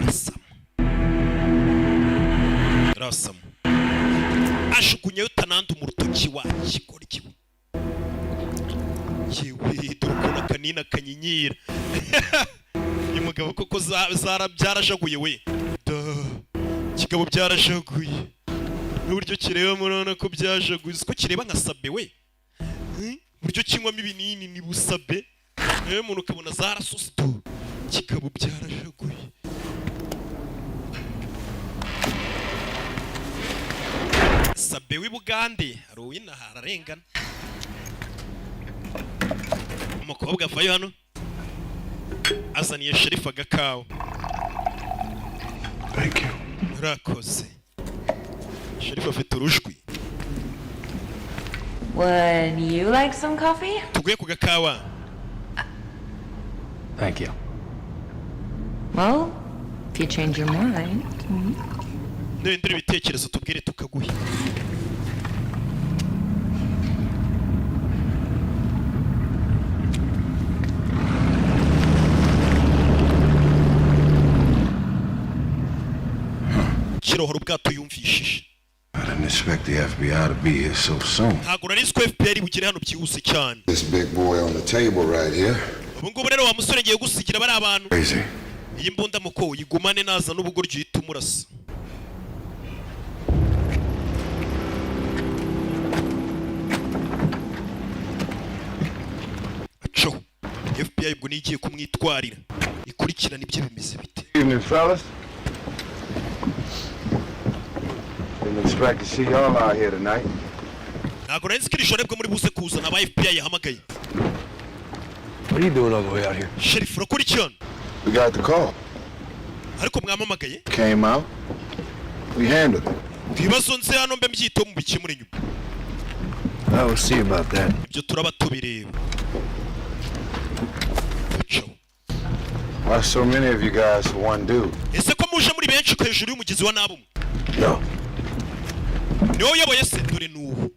Arasama, arasama, ajugunyayo tanandi mu rutoki wa kigoryi we. Yewe, dore ukuntu akanini akanyinyira. Uyu mugabo koko byarajaguye we da, kigabo byarajaguye n'uburyo kireba, murabona ko byajaguye. Uzi ko kireba nka sabe we? Uburyo kinywamo ibinini ni busabe nawe umuntu ukabona zarasose tu, kigabo byarajaguye. Sabe w'i Bugande hari uwinaha ararengana. Umukobwa avayo hano azaniye sheriff agakawa. Thank you. Urakoze. Sheriff afite urujwi. Would you like some coffee? Tuguye ku gakawa? Thank you. Well, if you change your mind. Nuhindura ibitekerezo tubwire tukaguhe. Kirohora ubwato yumvishije. I didn't expect the FBI to be here so soon. Ntabwo nari nzi ko FBI bugere hano byihuse cyane. This big boy on the table right here. Ubu ngubu rero wa musore ngiye gusigira bari abantu Crazy. iyi mbunda muko uyigumane, naza n'ubugoryi uhita umurasa. Acaho FBI ubwo niyo igiye kumwitwarira, ikurikirana ibyo bimeze bite. Evening, fellas. Didn't expect to see y'all out here tonight. Ntabwo nari nzi ko iri joro aribwo muri buze kuzana aba FBI yahamagaye. What are you doing all the way out here? Sheriff, urakora iki hano? We got the call. Ariko mwamamagaye. Came out. We handled it. Ibibazo nze hano mbe mbyiteho, mubikemure nyuma. I will see about that. Ibyo turaba tubireba. Acaho. Why so many of you guys for one dude? Ese ko muje muri benshi ko hejuru y'umugizi wa nabi umwe? No. Niwe uyoboye se? Dore ni ubu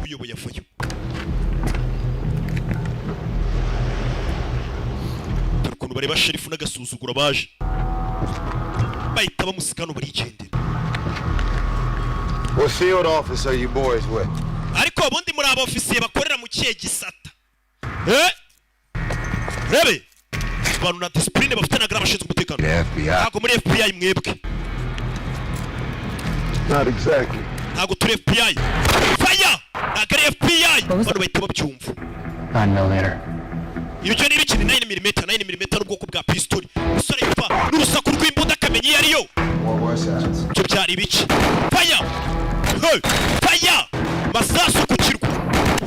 uyoboye avayo. Dore ukuntu bareba sheriff n'agasuzuguro, baje bahita bamusika hano barigendera. What field office are you boys with? Ariko ubundi muri aba ofisiye bakorera mu kihe gisata? Eh, rebe abantu na discipline bafite, ntabwo ari abashinzwe umutekano. The FBI. Ntabwo muri FBI mwebwe? Not exactly. Ntabwo turi FBI. Fire! Ntabwo ari FBI, bano bahita babyumva. 9 millimeter. Ibyo ni ibiki? Ni 9 mm. 9 mm ni ubwoko bwa pistori. Umusore yumva n'urusaku rw'imbunda akamenya iyo ariyo. What was that? Ibyo byari ibiki? Fire! Hey! Fire! Masasu ku kirwa.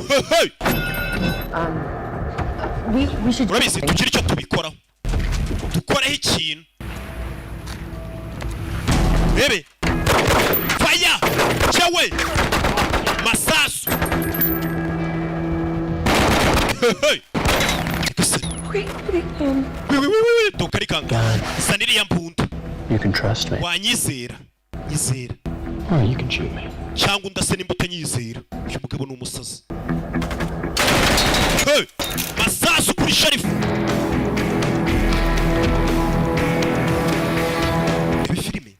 Hey, hey! We should. Urabizi, tugire icyo tubikoraho, dukoreho ikintu. Rebe, fire cyawe, masasu. Hey, hey! Nyagasani. Okay, okay, Wi, wi, wi, wi, tukarikanga isa n'iriya mbunda. You can trust me. Wanyizera? Nyizera. Or you can shoot me. Cyangwa undase nimba utanyizera. Uyu mugabo ni umusazi. Hey! Masasu kuri sheriff. Ibi filime.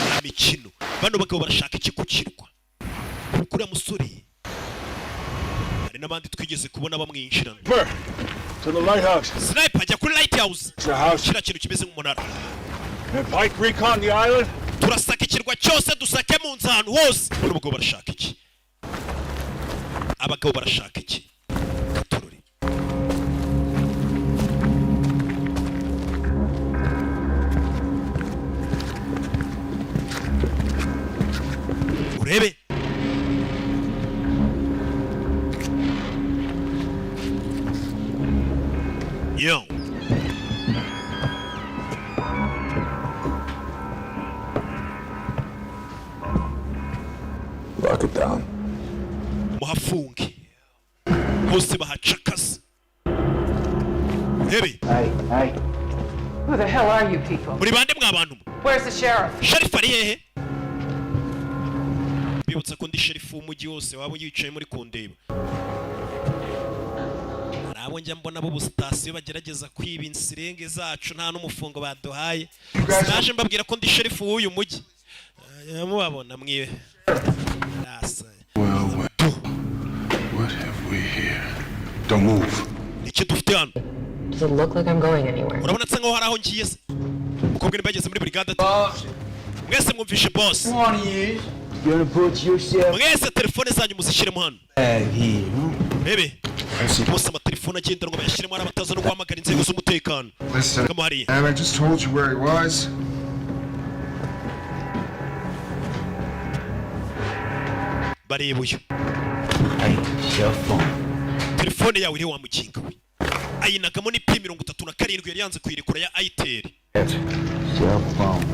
Nta mikino. Bano bagabo barashaka iki ku kirwa? Kuko uriya musore hari n'abandi twigeze kubona bamwinjirana. To the lighthouse. Sniper, ajya kuri lighthouse. The house. Kiriya kintu kimeze nk'umunara. And Pike, recon the island. Turasaka ikirwa cyose, dusake mu nzu, ahantu hose. Bano bagabo barashaka iki? Abagabo barashaka iki? Katurore. Urebe. Yo. Lock it down. Muhafunge hose, bahacakaza. Urebe. Hey, hey. Who the hell are you people? Muri bande mwa bantu mwe? Where's the sheriff? Sheriff ari hehe? Bibutsa ko ndi sheriff w'umujyi wose waba yicaye muri kundeba. Hari abo njya mbona bo sitasiyo bagerageza kwiba insirenge zacu, nta n'umufungo baduhaye. Sinaje mbabwira ko ndi sheriff w'uyu mujyi? Mubabona mwiwe. Rasa. Well, well. What have we here? Don't move. Iki dufite hano? Does it look like I'm going anywhere? Urabona nsa nkaho hari aho ngiye se? Umukobwa niba yageze muri brigade ati: "Mwese mwumvishe boss." Gonna put yourself Mwese telefone zanyu muzishyiremo hano. back here. Rebe bose amatelefone agendanwa bayashyiremo, hari abataza no guhamagara inzego z'umutekano. Listen, Kamo hariya. and I just told you where he was. Bareba uyu. Hey, cell phone. Telefone yawe iri wa mukinga we? Ayinagamo ni P 37, yari yanze kuyirekura, ya Itel. Cell phone.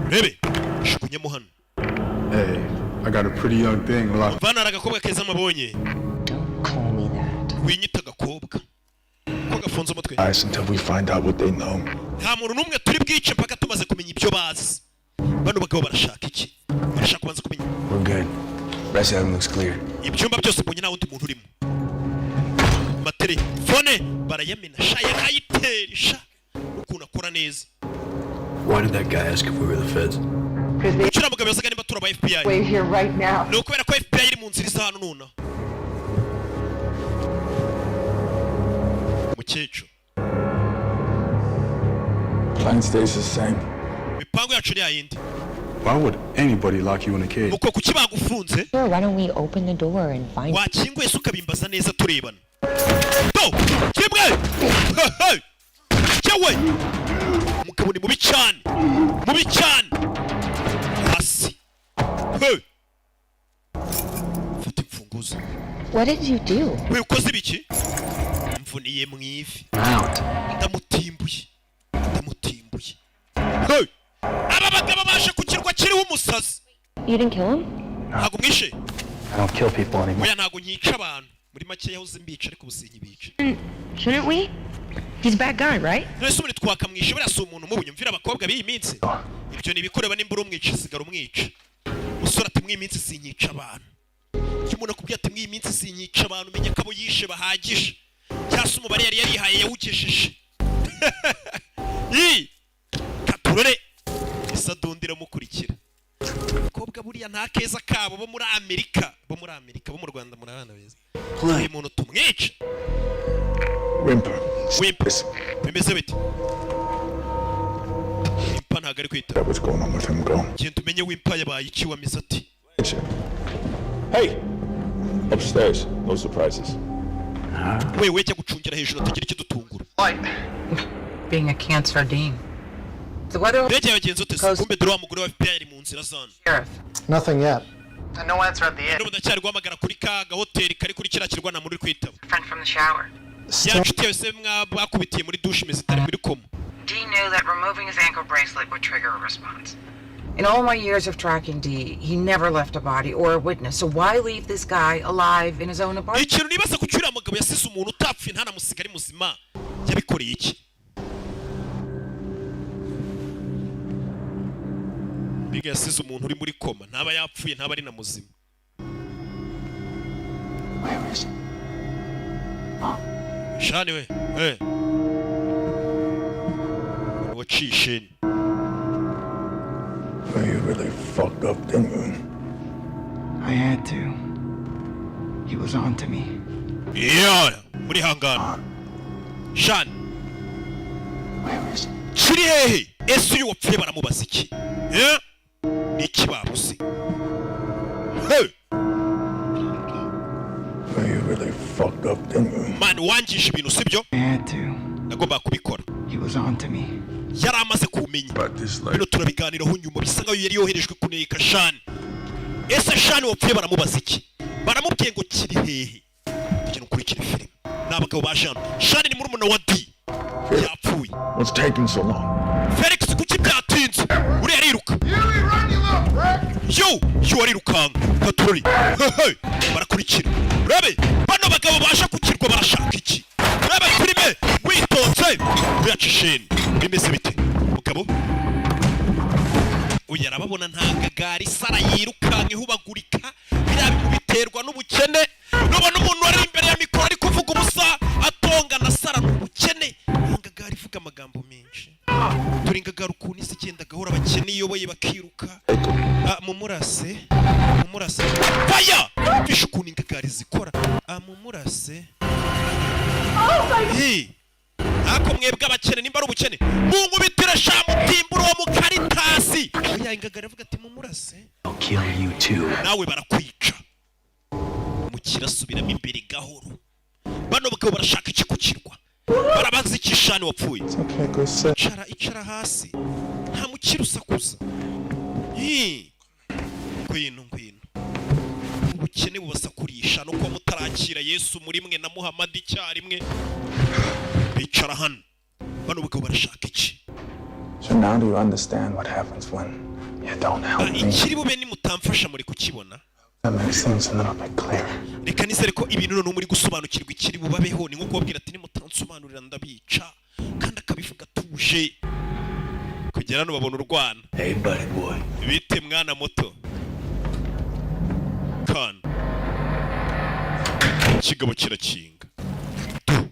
Rebe, jugunyemo hano. Hey, I got a pretty young thing locked. Mvana hari agakobwa keza mabonye. Call me that. Winyita agakobwa ko gafunze umutwe. Eyes until we find out what they know. Nta muntu n'umwe turi bwice mpaka tumaze kumenya ibyo bazi. Bano bagabo barashaka iki? Barashaka kubanza kumenya. We're good. Rest of them looks clear. Ibyumba byose mbonye nta wundi muntu urimo. Amatelefone barayamena sha, ya Itel sha, ukuntu akora neza. Why did that guy ask if we were the feds? Kuki uriya mugabo yasaga niba turi aba FBI? We're here right now. Ni ukubera ko FBI iri mu nzira isa hano nonaha. Mukecuru. Plan stays the same. Imipango yacu ni yayindi. Why would anybody lock you in a cage? Muko kuki bagufunze? Sure, why don't we open the door and find Wakinguye se ukabimbaza neza turebana? Do kimwe. Hey! Yewe, umugabo ni mubi cyane, mubi cyane. Hasi. Hey! Fata imfunguzo. What did you do? We, ukoze ibiki? Mvuniye mu ivi. Out. Ndamutimbuye, ndamutimbuye. Hey! Aba bagabo baje ku kirwa kiriho umusazi. You didn't kill him? Ntabwo mwishe? I don't kill people anymore. Oya, ntabwo nyica abantu. Muri make yahoze mbica, ariko ubu sinkibica. Shouldn't we? He's a bad guy, right? None se ubundi twakamwishe? Buriya si umuntu mubi. Nyumvira abakobwa b'iyi minsi. Ibyo ni ibikureba nimba uri umwica, sigara umwica. Umusore ati: "Mw'iyi minsi sinyica abantu." Iyo umuntu akubwiye ati: "Mw'iyi minsi sinyica abantu", umenya ko abo yishe bahagije, cyangwa se umubare yari yarihaye yawugejeje. Ii! Katurore isadundi iramukurikira. Abakobwa buriya nta keza kabo bo muri Amerika, bo muri Amerika, bo mu Rwanda muri abana beza. Uyu muntu tumwica. Whimper. Whimper, bimeze bite? Wimpa ntabwo ari kwita. What's going on with him? Go. Genda umenye Wimpa yabaye iki, wamize ati. Hey! Upstairs. No surprises. We wejya gucungira hejuru atagira ikidutungura. Being a canned sardine. The weather Ndege yagenze ute se? Kumbe dore wa mugore wa FBI ari mu nzira zana. Sheriff. Nothing yet. No answer at the N'ubu ndacyari guhamagara kuri ka gahoteli kari kuri kiriya kirwa, nta muntu uri kwitaba. Friend from the shower. Ya nshuti yawe se bakubitiye muri douche imeze itari muri koma? Dee knew that removing his ankle bracelet would trigger a response. In all my years of tracking Dee, he never left a body or a witness. So why leave this guy alive in his own apartment? Ikintu nibaza, ku uriya mugabo yasize umuntu utapfuye, ntanamusiga ari muzima, yabikoreye iki? Biga yasize umuntu uri muri koma, ntaba yapfuye, ntaba ari na muzima. Where is Shani we, eh waciye isheni. Are you Really fucked up, didn't you? I had to. He was on to me. Yeah, muri hangana Sean kiri hehe? Ese uyu wapfuye baramubaza iki? Eh? Ni iki babuze? Hey! Well, you really fucked up, didn't you? Man, wangije ibintu, sibyo? I had to. Nagombaga kubikora. He was on to me. Yari amaze kumenya. Bino turabiganiraho nyuma. Bisa nkaho yari yoherejwe kuneka Sean. Ese Sean wapfuye baramubaza iki? Baramubwiye ngo kiri hehe? Kugira ukurikire filime, ni abagabo ba Jean. Sean ni murumuna wa D, yapfuye. What's taking so long? Felix, kuki byatinze? Uriya ariruka yo yo, arirukanka katurori. Hehe, barakurikira. Urabe bano bagabo baje ku kirwa barashaka iki? Urabe filime witonze. Uriya sheni bimeze bite? Mugabo uyu arababona, nta gagari sara, yirukanka ihubagurika. Biriya bintu biterwa n'ubukene. Nubona umuntu wari imbere ya mikoro ari kuvuga ubusa, atongana, sara, ni ubukene. Nta gagari ivuga amagambo menshi. Turi ingagari ukuntu isi igenda gahora, abakene iyoboye bakiruka. Ah, mumurase, mumurase, faya! Mvishe ukuntu ingagari zikora. Ah, mumurase. Hey! Ariko mwebwe abakene, nimba ari ubukene, munkubitire shamutimbura uwo mukaritasi. Oya, ingagari avuga ati mumurase. I'll kill you too. Nawe barakwica. Umukire asubiramo imbere gahoro. Bano bagabo barashaka iki ku kirwa? Barabaza iki Sean wapfuye? Okay, go sit. Icara, icara hasi, nta mukire usakuza. Hi. Ngwino, ngwino. Ubukene bubasakurisha no kuba mutarakira Yesu muri mwe na Muhamadi icyarimwe. Bicara hano. Bano bagabo barashaka iki? So now do you understand what happens when you don't help me? Ikiri bube nimutamfasha muri kukibona? That makes things a little bit clearer. Reka nizere ko ibintu noneho muri gusobanukirwa ikiri bubabeho. Ni nko kubabwira ati nimutansobanurira ndabica, kandi akabivuga atuje. Kugera hano babona urwana. Hey, buddy boy. Bite mwana muto? Kana ikigabo kirakinga. Du.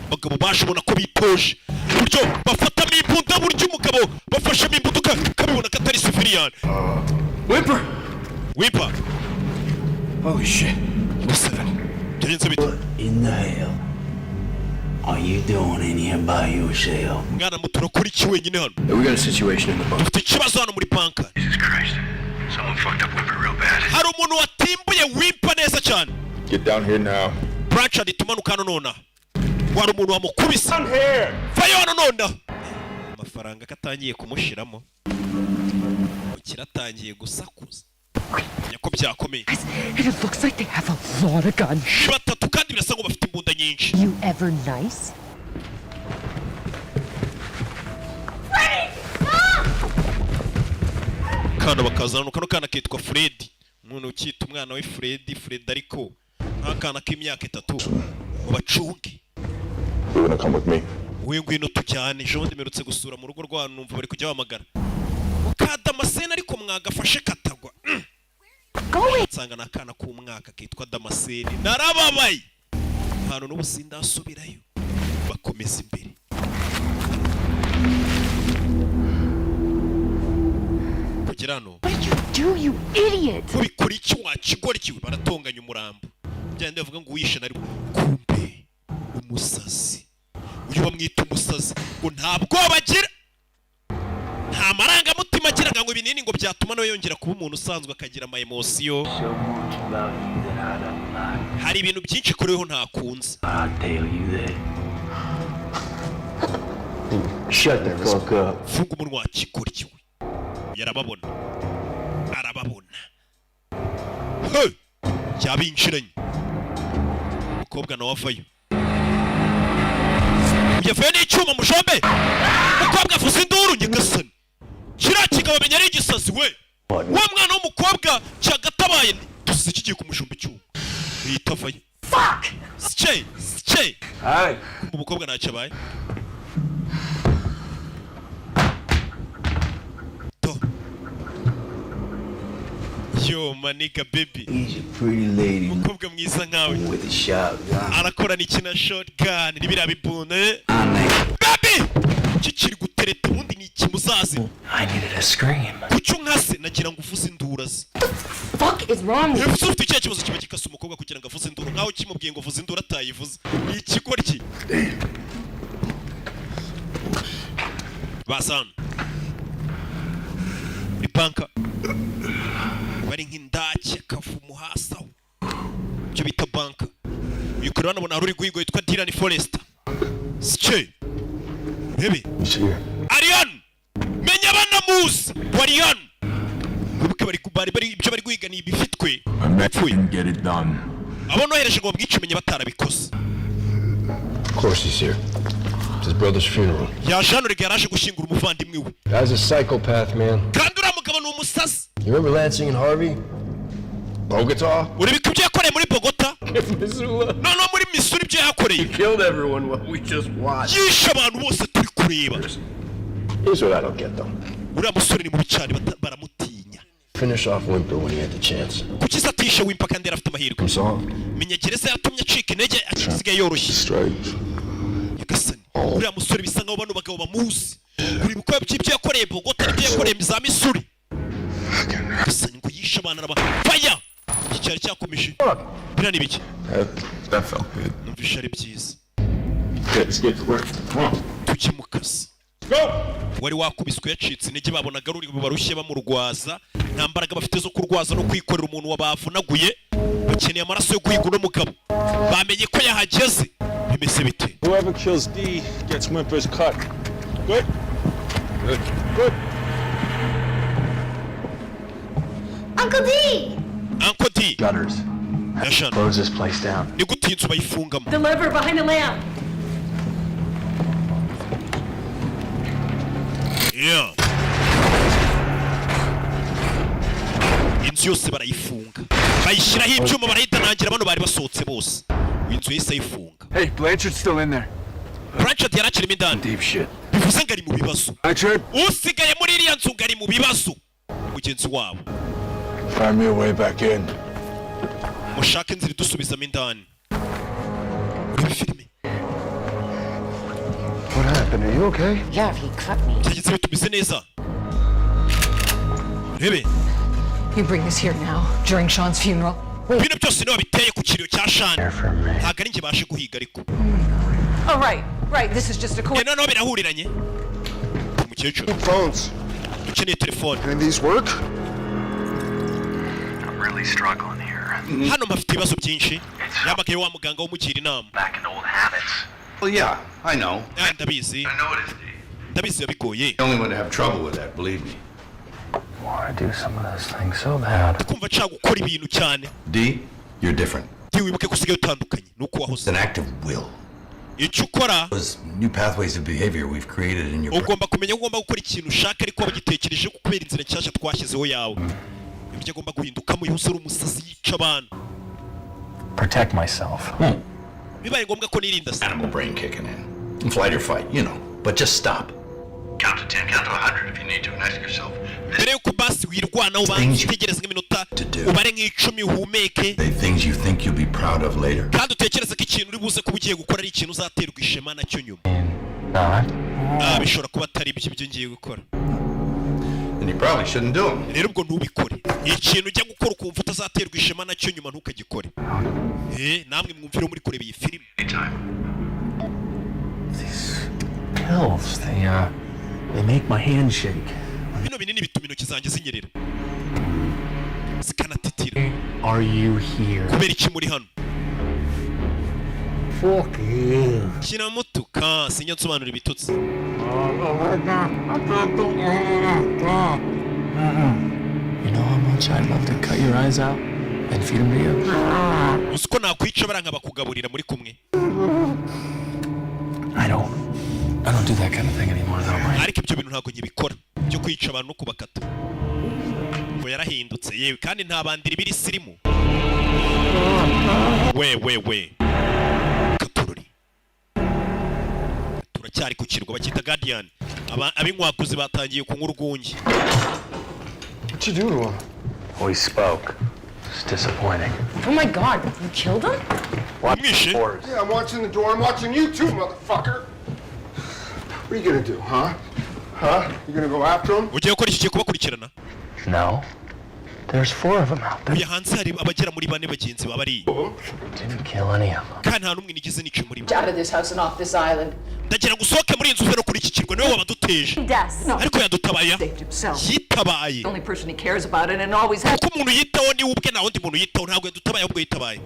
Abagabo baje ubona ko bitoje, uburyo bafatamo imbunda, buryo umugabo bafashemo imbunda ukabibona ko atari civilian. Whipper! Whipper! Holy shit. Byagenze bite? In the hell are you doing in here by yourself? Mwana muto, urakora iki wenyine hano? We got a situation in the bunker. Dufite ikibazo hano muri bunker. Jesus Christ. Someone fucked up Whipper real bad. Hari umuntu watimbuye Whipper neza cyane. Get down here now. Blanchard, tumanuka hano nonaha. Wari umuntu wamukubise. Vayo hano nonaha. Amafaranga ko atangiye kumushiramo, umukire atangiye gusakuza, menya ko byakomeye. And it looks like they have a lot of guns. Ni batatu kandi birasa ngo bafite imbunda nyinshi. You ever nice? Kana bakazana kano kana kitwa Fred. Umuntu ukita umwana we Fred, Fred, ariko nk'akana k'imyaka 3 ngo bacunge. You're gonna come with me. Wowe ngwino tujyane. Ejo bundi mperutse gusura mu rugo rwanyu, numva bari kujya bahamagara mukadamascene, ariko mwagafashe katagwa. Nsanga ni akana k'umwaka kitwa Damascene. Narababaye ahantu n'ubu sindasubirayo. Bakomeza imbere kugera hano. What did you do, you idiot? Kubikora iki wa kigoryi we? Baratonganya umurambo, byandi bavuga ngo uwishe nari kumbe umusazi. Uyu bamwita umusazi, ngo nta bwoba agira, nta marangamutima agira, ngo ibinini ngo byatuma nawe yongera kuba umuntu usanzwe, akagira ama emotion. So much about you that I don't like. Hari ibintu byinshi kuriho ntakunze. I'll tell you that. Shut the fuck up. Funga umunwa wa kigoryi we. Yarababona, arababona. Hey! Yabinjiranye. Umukobwa nawe avayo, uyavuye n'icyuma mujombe. Umukobwa avuza induru. Nyagasani, kiriya kigabo menya ari igisazi we. Wa mwana w'umukobwa cyagatabaye, dusize kigiye kumujomba icyuma, uhita avayo. Sike sike. Kumva umukobwa ntacyo abaye. To yo maniga baby. He's a pretty lady Umukobwa mwiza nkawe with a shotgun. arakorana ikina shotgun n'ibiriya bibunda, eh? Baby kikiri gutereta ubundi ni. Iki muzazi. I needed a scream. Kuki unkase? Nagira ngo uvuze induru aze. Fuck is wrong with Ese ufite ikihe kibazo? Kiba gikase umukobwa kugira ngo avuze induru, nkaho kimubwiye ngo uvuze induru atayivuze. Ni ikigoryi bazana muri banka bari nk'indake kavumu hasi aho, ibyo bita banka. Uyu kure banabona hari uri guhiga witwa Dylan Forrester. Sike rebe Ariane, menya banamuzi Ariane, wibuke bari bari bari ibyo bari guhiga ni ibifitwe. I men get it done. Abo nohereje ngo bamwice, menye batarabikoze. Of course he's here. It's his brother's funeral. Yaje hano rega, yaraje gushyingura umuvandimwe we. Guy's a psychopath, man. Kandi uriya mugabo ni umusazi. You remember Lansing and Harvey? Bogota? Uribuka ibyo yakoreye muri Bogota? Missoula. Noneho muri Missouri ibyo yahakoreye. Killed everyone while we just watched. Yishe abantu bose turi kureba. Here's what I don't get, though. Uriya musore ni mubi cyane, baramutinya. Finish off Wimper when he had the chance. Kuki se atishe Wimpa kandi yari afite amahirwe? I'm soft. Menya gereza yatumye acika intege, asigaye yoroshye. Nyagasani, uriya musore bisa nkaho bano bagabo bamuzi. Uribuka ibyo yakoreye Bogota n'ibyo yakoreye za Missouri? Nyagasani, ngo yishe abantu araba faya. Iki cyari cyakomeje biriya ni biki? That felt good. Numvishe ari byiza. Let's get to work. Come on. Tujye mu kazi. Wari wakubiswe yacitse intege, babonaga ruri barushye bamurwaza, nta mbaraga bafite zo kurwaza no kwikorera umuntu wabavunaguye. Bakeneye amaraso yo guhiga uno mugabo, bamenye ko yahageze. Bimeze bite? Whoever kills D gets Wimper's cut. Good? Good. Good. Uncle D! Uncle D. Gutters. Yashana. Close this place down. Ni gute iyi nzu bayifungamo? The lever behind the lamp. Yeah. Inzu yose barayifunga, bayishyiraho ibyuma, barayidanangira. Bano bari basohotse bose, inzu yahise ayifunga. Hey, Blanchard's still in there. Blanchard yari akirimo indani. Deep shit. Bivuze ngo ari mu bibazo. Blanchard? Usigaye muri iriya nzu ngo ari mu bibazo, mugenzi wabo. Find me a way back in. Mushake inzira idusubizamo indani. Urebe filime. What happened? Are you okay? Yeah, he cut me. Byagenze bite? Tumeze neza? Rebe. You bring this here now, during Sean's funeral. Bino byose niwe biteye ku kiriyo cya Shani, ntabwo ari njye baje guhiga ariko. Oh, right. This is just a Eh, coincidence. noneho birahuriranye. Umukecuru. Phones. Dukeneye telefone. Can these work? I'm really struggling here. Hano mpafite ibibazo byinshi. Yamagaye wa muganga wumugira inama. Back into old habits. Well, yeah, I know. Ah, ndabizi. I know it is. Ndabizi biba bigoye. The only one to have trouble with that, believe me. Want to do some of those things so bad. Kumva nshaka gukora ibintu cyane. D, you're different. Wibuke ko usigaye utandukanye nuko wahoze. It's an act of will. Icyo ukora. Those new pathways of behavior we've created in your brain. Ugomba kumenya ko ugomba gukora ikintu ushaka, ariko wabigitekereje kubera inzira nshyashya twashyizeho yawe, ibyo agomba guhindukamo. Yihuse, ari umusazi, yica abantu. Protect myself. Bibaye ngombwa ko nirinda se. Animal brain kicking in. Flight or fight. But just stop. Count to 10, count to 100 if you need to, and ask yourself, Mbere yuko basi wirwanaho, ubanza utegereze nk'iminota, ubare nk'icumi, uhumeke. the things you think you'll be proud of later. Kandi utekereze ko ikintu uri buze kuba ugiye gukora ari ikintu uzaterwa ishema nacyo nyuma. Not. Ah, bishobora kuba atari ibyo ibyo ngiye gukora. Then you probably shouldn't do them. Rero ubwo ntubikore. Ikintu ujya gukora ukumva utazaterwa ishema nacyo nyuma, ntukagikore. Eh, namwe mwumvire muri kureba iyi filime. These pills, they make my hand shake. Bino binini bituma intoki zanjye zinyerera zikanatitira. Are you here? Kubera iki muri hano? Fuck you. Kiramutuka, sinjya nsobanura ibitutsi. You know how much I'd love to cut your eyes out and feed them to you? Uzi ko nakwica bara nkabakugaburira muri kumwe? I don't do that kind of thing anymore, though, right? Ariko ibyo bintu ntabwo nkibikora, byo kwica abantu no kubakata. Ngo yarahindutse yewe, kandi nta bandira ibiri sirimu we we we katururi. Turacyari ku kirwa bakita Guardian. Ab'inkwakuzi batangiye kunywa urwunge. What you do to him? We spoke. It's disappointing. Oh my God, you killed him? Umwishe? Yeah, I'm watching the door. I'm watching you too, motherfucker. What are you gonna do, huh? Huh? You gonna go after him? Ugiye gukora iki? Ugiye kubakurikirana? No. There's four of them out there. Uyu hanze hari abagera muri bane bagenzi ba bariya. Didn't kill any of them. Kandi nta n'umwe nigeze nica muri bo. Out of this house and off this island. Ndagira ngo usohoke muri iyi nzu, uve no kuri iki kirwa. Niwe wabaduteje, ariko yadutabaye, yitabaye. The only person he cares about it and always has. Kuko umuntu yitaho ni we ubwe, nta wundi muntu yitaho. Ntabwo yadutabaye, ahubwo yitabaye.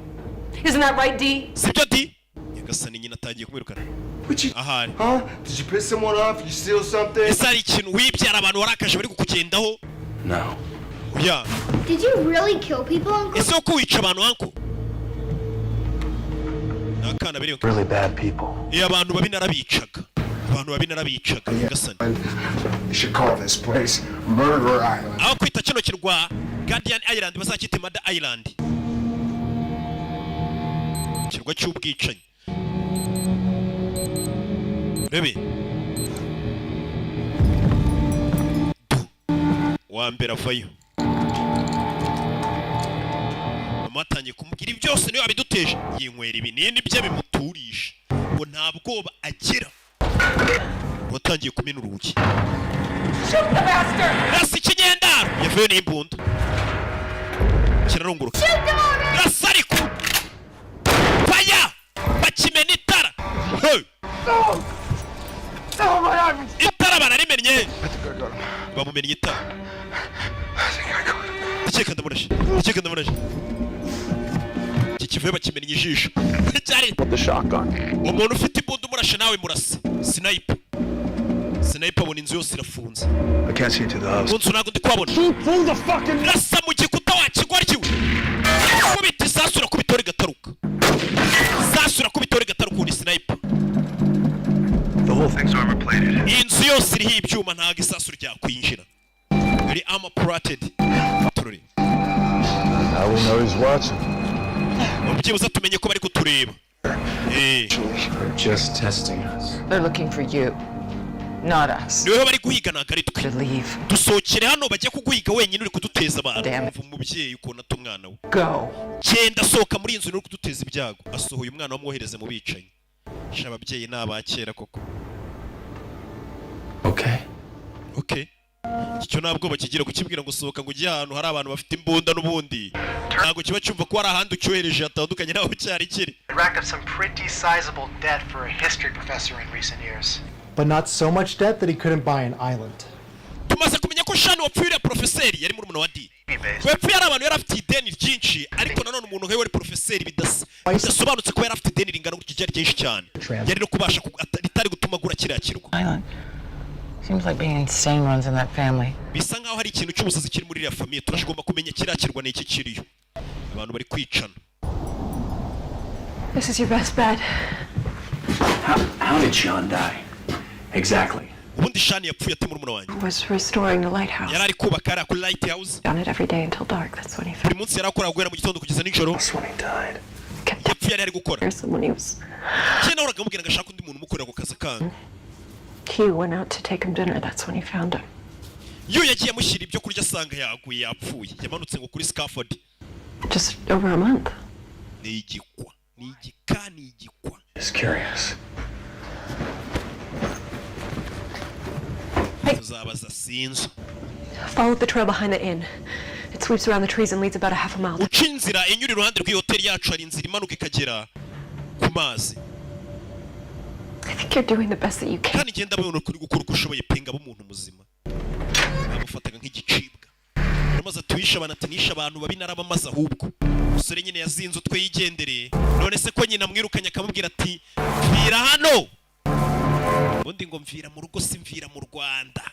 Isn't that right, Dee? Sibyo, Di? Nyagasani, nyina atangiye kumwirukana ahari. Huh? Did you piss someone off? You steal something? Ese hari ikintu wibyara, abantu warakaje bari kukugendaho? No. Oya. Did you really kill people, Uncle? Ese ko wica abantu, uncle? Ni akana biri. Really bad people. Iyo abantu babi narabicaga, abantu babi narabicaga, nyagasani. You should call this place Murder Island. Aho kwita kino kirwa Guardian Island, bazacyite Murder Island, ikirwa cy'ubwicanyi. Rebe du wa mbere avayo, mama atangiye kumubwira ibi byose niwe wabiduteje. Yinywera ibinini bye bimuturisha ngo nta bwoba agira. Watangiye kumena urugi. Shoot the bastard! Rasa ikinyendaro! Yavuye n'imbunda, kirarunguruka. Rasa ariko faya bakimena itara. Hey! Itara bararimennye, bamumennye itara. Ndakeka ndamurashe, ndakeka ndamurashe. Iki kivuye bakimennye ijisho cyari The shotgun. Umuntu ufite imbunda umurashe nawe murase sniper. Sniper abona inzu yose irafunze. I can't see into the house. Mu nzu ntabwo ndi kuhabona. Rasa mu gikuta wa kigoryi we! Kubita isasu, urakubita rigataruka, isasu urakubita rigataruka. Ubu ni sniper. The whole thing's armor plated. Iyi nzu yose iriho ibyuma, ntabwo isasu ryakwinjira, iri armor plated tururi. Now we know he's watching. Byibuze tumenye ko bari kutureba. They're just testing us. They're looking for you, not us. Niweho bari guhiga, ntabwo ari twe. To leave. Dusohokere hano, bajye kuguhiga wenyine, uri kuduteza abantu. Umva umubyeyi ukuntu ata umwana we. Go. Genda, sohoka muri iyi nzu, uri kuduteza ibyago. Asohoye umwana, wamwohereze mu bicanyi. Sha, ababyeyi ni abakera koko. Okay. Okay. Icyo ntabwo bakigira kukibwira ngo sohoka ngo ujye ahantu hari abantu bafite imbunda, n'ubundi ntabwo kiba cyumva ko hari ahandi ucyohereje hatandukanye n'aho cyari kiri. Racked up some pretty sizable debt for a history professor in recent years. But not so much debt that he couldn't buy an island. Tumaze kumenya ko Shani wapfuye, uriya porofeseri yari murumuna wa Di wepfuye, ari abantu yari afite ideni ryinshi. Ariko nanone umuntu nkawe wari porofeseri, bidasobanutse ko yari afite ideni ringana gutya, ryari ryinshi cyane, yari no kubasha ritari gutuma agura kiriya kirwa. Island. Seems like being insane runs in that family. Bisa nkaho hari ikintu cy'ubusazi kiri muri iriya famille. Turashobora kumenya kiriya kirwa ni iki kiriyo, abantu bari kwicana. This is your best bet. How did Sean die? Exactly. Ubundi Shani yapfuye ate, murumuna wanjye? Was restoring the lighthouse. Yari ari kubaka hariya kuri lighthouse. Done it every day until dark. That's when he Buri munsi yari akora guhera mu gitondo kugeza nijoro. Yapfuye yari ari gukora. found when he was. Njye nahoraga mubwira ngo ashake undi muntu umukorera ako kazi kanga. Hugh went out to take him dinner. That's when he found him. Iyo yagiye amushyira ibyo kurya, asanga yaguye, yapfuye, yamanutse ngo kuri scaffold. Just over a month. Ni igikwa, ni igika, ni igikwa. Just curious. Tuzabaza sinzo. Follow the trail behind the inn. It sweeps around the trees and leads about a half a mile. Uca inzira inyura iruhande rw'iyi hoteli yacu, hari inzira imanuka ikagera ku mazi. I think you're doing the best that you can. Kandi ngenda abona kuri gukora uko ushoboye pe, ngaba umuntu muzima bamufataga nk'igicibwa. Yaramaze atuwisha abantu, ati nishe abantu babi narabamaze. Ahubwo umusore nyine yazinze utwe yigendereye. None se ko nyina amwirukanye, akamubwira ati mvira hano, ubundi ngo mvira mu rugo si mvira mu Rwanda.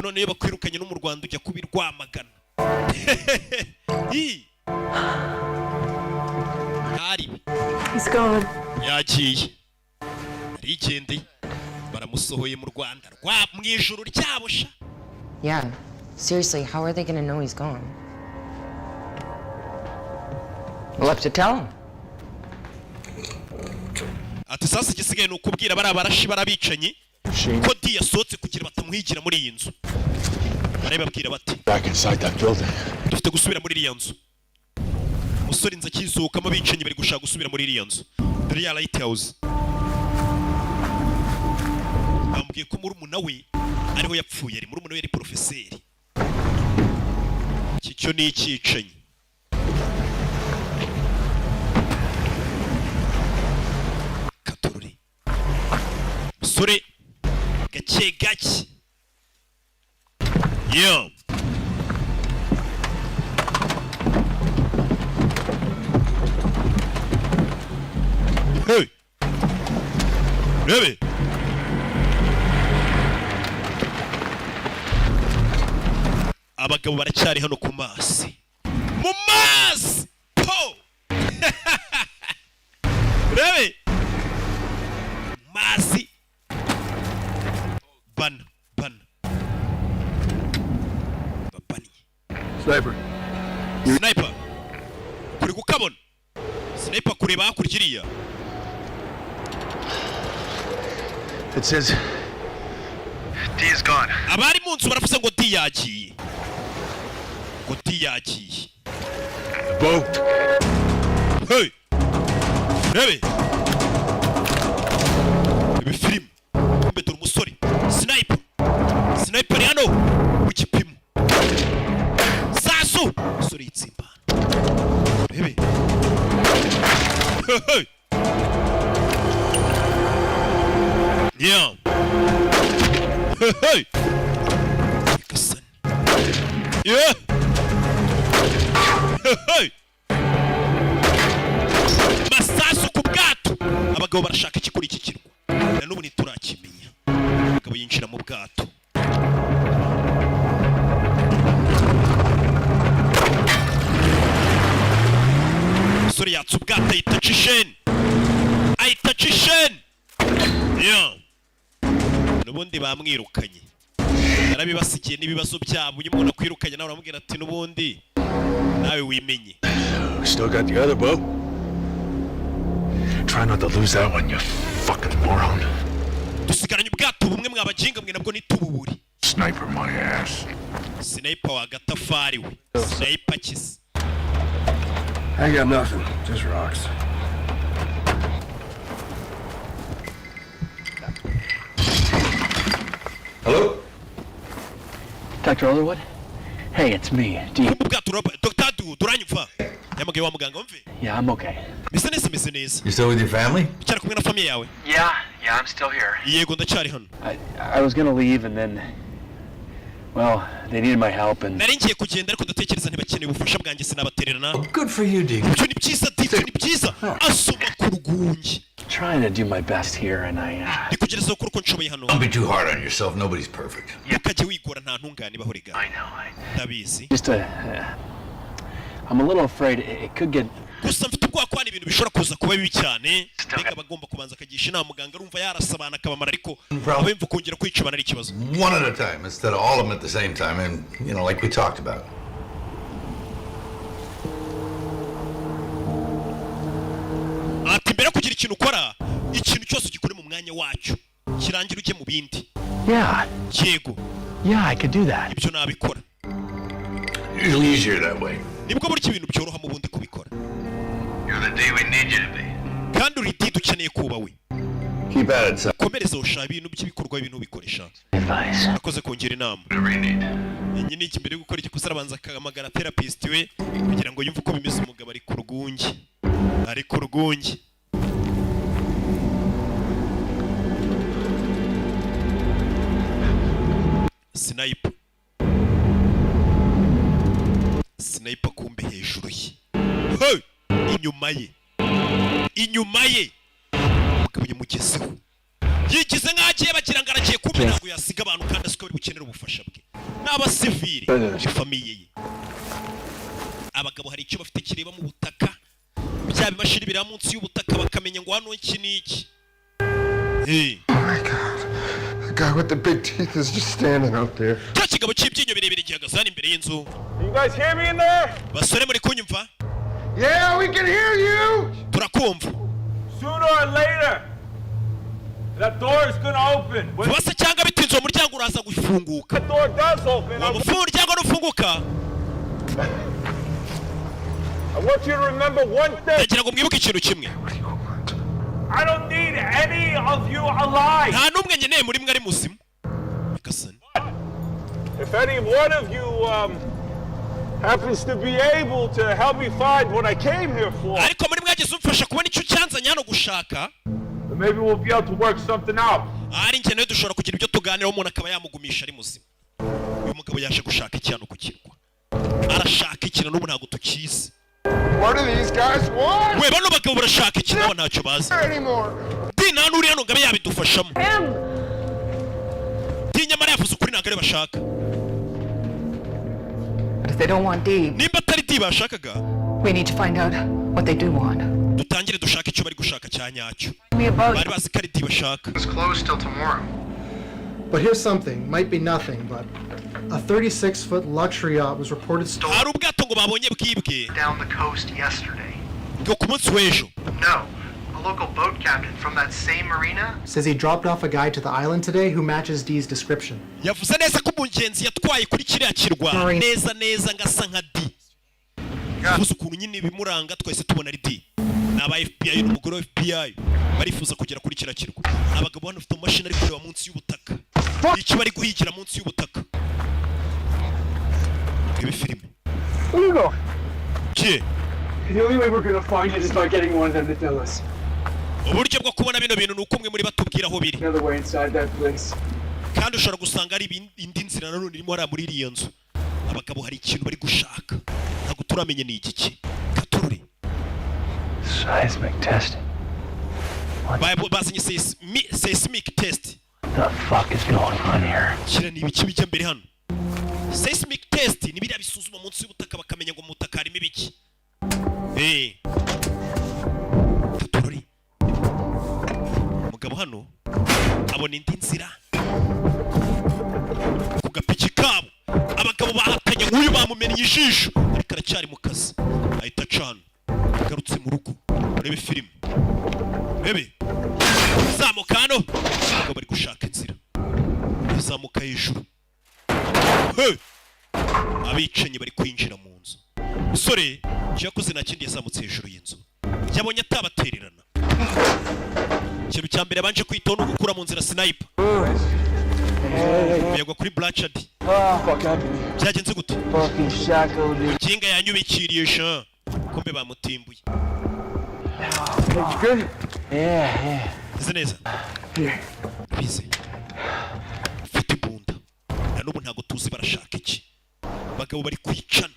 None iyo bakwirukanye no mu Rwanda ujya kuba i Rwamagana. Ii. Ntaribi. He's gone. Yagiye, arigendeye, baramusohoye mu Rwanda rwa mu ijuru ryabo sha. Yeah. Seriously, how are they gonna know he's gone? We'll have to tell him. Ati sasa igisigaye ni ukubwira bariya barashi barabicanyi ko Di yasohotse kugira batamuhigira muri iyi nzu. Barabibabwira bati Back inside that building. Dufite gusubira muri iriya nzu. Umusore inzu akisohokamo, abicanyi bari gushaka gusubira muri iriya nzu, dore ya lighthouse. Bamubwiye ko murumuna we Ariho yapfuye ari murumuna we, yari porofeseri. Iki cyo ni icyicanyi. Katorore musore, gake gake yo. Hey! Rebe! Abagabo baracyari hano ku mazi, mu mazi po. Rebe mazi bana bana babannye. Sniper. Sniper, kuri kukabona sniper kureba hakurya iriya. It says D is gone. Abari mu nzu baravuze ngo D yagiye, ngo D yagiye. Boat. Hey! Rebe ibi filime kumbe, dore umusore sniper. Sniper ari hano mu gipimo sasu. Umusore yitsimba, rebe. Hey, hey. Yeah. Hey, hey. Nyagasani. Yeah. Hey, hey. Masasu ku bwato. Abagabo barashaka iki kuri iki kirwa? Na n'ubu ntiturakimenya. Umugabo yinjira mu bwato. Umusore yatse ubwato, ahita aca isheni, ahita aca isheni. Yeah. N'ubundi bamwirukanye, yarabibasigiye n'ibibazo byabo. Iyo umuntu akwirukanye nawe uramubwira ati n'ubundi nawe wimenye. Still got the other boat. Try not to lose that one, you fucking moron. Dusigaranye ubwato bumwe, mwabaginga mwe, nabwo ntitububure. Sniper my ass. Sniper wa gatafari we, sniper kisi. I got nothing. Just rocks. Hello? Dr. Elderwood? Hey, it's me, Dean. Ubwato uraba Dr. Du duranyumva? Yamagaye wa muganga wumve. Yeah, I'm okay. Meze neza, meze neza. You still with your family? Ucyari kumwe na famille yawe? Yeah, I'm still here. Yego, ndacyari hano. I was gonna leave and then, well, they needed my help and Nari ngiye kugenda, ariko ndatekereza ntibakeneye ubufasha bwanjye, sinabatererana. Good for you, Dean. Ibyo ni byiza, Di, ibyo ni byiza. Asoma ku rwunge. Trying to do my best here and I Ndi kugerageza gukora uko nshoboye hano. Don't be too hard on yourself. Nobody's perfect. Ntukajye wigora, nta ntungane ibaho rega. Ndabizi. Just I'm a little afraid it could get Gusa mfite ubwoba ko hano ibintu bishobora kuza kuba bibi cyane. Mbega aba agomba kubanza akagisha inama muganga. Arumva yarasa abantu akabamara, ariko aba yumva kongera kwica abantu ari ikibazo. One at a time instead of all of them at the same time, and, like we talked about. Ati mbere yo kugira ikintu ukora, ikintu cyose ugikore mu mwanya wacyo, kirangira ujye mu bindi. Yeah. Yego. Yeah, I could do that. Ibyo nabikora. Usually easier that way. Nibwo buryo ibintu byoroha mu bundi kubikora. You're the D we need you to be. Kandi uri D dukeneye kuba we. Keep at it, son. Komereza usha ibintu by'ibikorwa, ibintu ubikoresha. Advice. Akoze kongera inama. Iyi ni iki? Mbere yo gukora igikosa arabanza akahamagara therapist we kugira ngo yumve uko bimeze. Umugabo ari ku rwunge, ari ku rwunge. Sniper, sniper, kumbe hejuru ye. Hey! Inyuma ye, inyuma ye, umugabo yamugezeho yigize nk'aho agiye, bagira ngo aragiye, kumbe ntabwo yasiga abantu kandi azi ko bari bukenere ubufasha bwe n'abasivili, ni famille ye. Abagabo hari icyo bafite kireba mu butaka, bya bimashini bireba munsi y'ubutaka bakamenya ngo hano iki n'iki. Hey. Oh my God. The guy with the big teeth is just standing out there. Cya kigabo cy'ibyinyo birebire gihagaze hano imbere y'inzu. You guys hear me in there? Basore, muri kunyumva? Yeah, we can hear you! Turakumva. Sooner or later, that door is gonna open. When Vuba se cyangwa bitinze, uwo muryango uraza gufunguka. the door does open, Uwo muryango nufunguka, I want you to remember one thing. Ndagira ngo mwibuke ikintu kimwe. I don't need any of you alive. Nta n'umwe nkeneye muri mwe ari muzima. Nyagasani. If any one of you happens to be able to help me find what I came here for, Ariko muri mwagize umfasha kubona icyo cyanzanye hano gushaka, then maybe we'll be able to work something out. Ahari njye nawe dushobora kugira ibyo tuganiraho, umuntu akaba yamugumisha ari muzima. Uyu mugabo yaje gushaka iki hano ku kirwa? Arashaka iki? Na n'ubu ntabwo tukizi. What do these guys want? We, bano bagabo barashaka iki? Nabo ntacyo bazi. Anymore. Di nta n'uri hano ngo abe yabidufashamo. Di nyamara yavuze ukuri, ntabwo ari bashaka. But if they don't want Dee, Nimba atari Di bashakaga, we need to find out what they do want. Dutangire dushake icyo bari gushaka cya nyacyo. Me a boat. Bari bazi ko ari Di bashaka. It's closed till tomorrow. But here's something, might be nothing, but a 36-foot luxury yacht was reported stolen Hari ubwato ngo babonye bwibwe down the coast yesterday. Ngo ku munsi w'ejo. No, a local boat captain from that same marina says he dropped off a guy to the island today who matches Dee's description. Yavuze neza ko umugenzi yatwaye kuri kiriya kirwa neza neza ngo asa nka Di. Yavuze ukuntu nyine ibimuranga, twese tubona ari Di. Ni aba FBI n'umugore wa FBI barifuza kugera kuri kiriya kirwa. Abagabo hano bafite amamashini ari kureba munsi y'ubutaka icyo bari guhigira munsi y'ubutaka. Rebe filime. Where you going? Kiye. The only way we're gonna find it is by getting one of them to tell us. Uburyo bwo kubona bino bintu ni uko umwe muri batubwira aho biri. Another way inside that place. Kandi ushobora gusanga ari indi nzira nanone irimo hariya muri iriya nzu. Abagabo hari ikintu bari gushaka, ntabwo turamenya ni igiki. Katururi. Seismic testing. Bazanye seismic test. The fuck is going on here? Kira ni ibiki bijya mbere hano? Seismic test ni biriya bisuzuma munsi y'ubutaka, bakamenya ngo mu butaka harimo ibiki. Katururi. Umugabo hano abona indi nzira ku gapiki kabo. Abagabo bahatanye, nk'uyu bamumennye ijisho ariko aracyari mu kazi. Ahita acana agarutse mu rugo. Urebe filime, urebe zamuka hano. Abagabo bari gushaka inzira bazamuka hejuru. Hey! Abicanyi bari kwinjira mu nzu. Musore icyo yakoze nta kindi, yazamutse hejuru y'inzu. Yabonye atabatererana. Ikintu cya mbere yabanje kwitaho ni ugukura mu nzira sniper yagwa kuri Blanchard. Fuck happened? Byagenze gute? Fucking shackled me. Muginga yanyubikiriye sha, kumbe bamutimbuye. You good? Yeah. Meze neza. Here. Bize ufite imbunda. Na n'ubu ntabwo tuzi barashaka iki. Abagabo bari kwicana.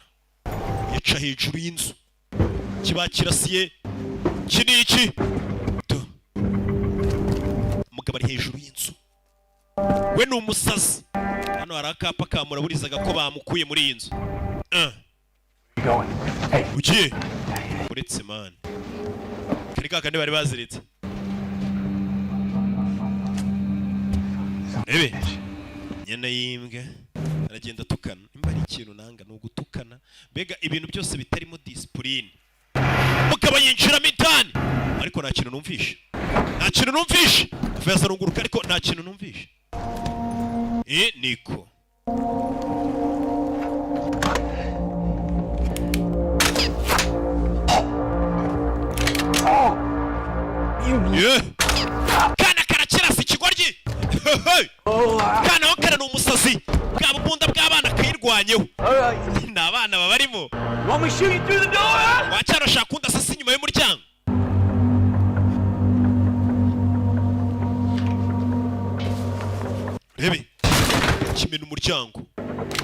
Yaca hejuru y'inzu, kiba kirasiye. Iki ni iki? Tu. Umugabo ari hejuru y'inzu, we ni umusazi. Hano hari akapa kamuraburizaga ko bamukuye muri iyi nzu. Going. Hey. Ugiye uretse man kari kakandi bari baziritse. Rebe nyana y'imbwa aragenda atukana. Nimba ari ikintu nanga ni ugutukana, mbega ibintu byose bitarimo discipline. Mugabo yinjiramo indani ariko nta kintu numvishe, nta kintu numvishe. Avuye arunguruka ariko nta kintu numvishe. Niko Yeah. Kana karakirasa ikigoryi. Kana ho kana ni umusazi bwa bubunda bw'abana kayirwanyeho. Ni abana babarimo. Wacyara ushaka kundasa inyuma y'umuryango. Rebe kimena umuryango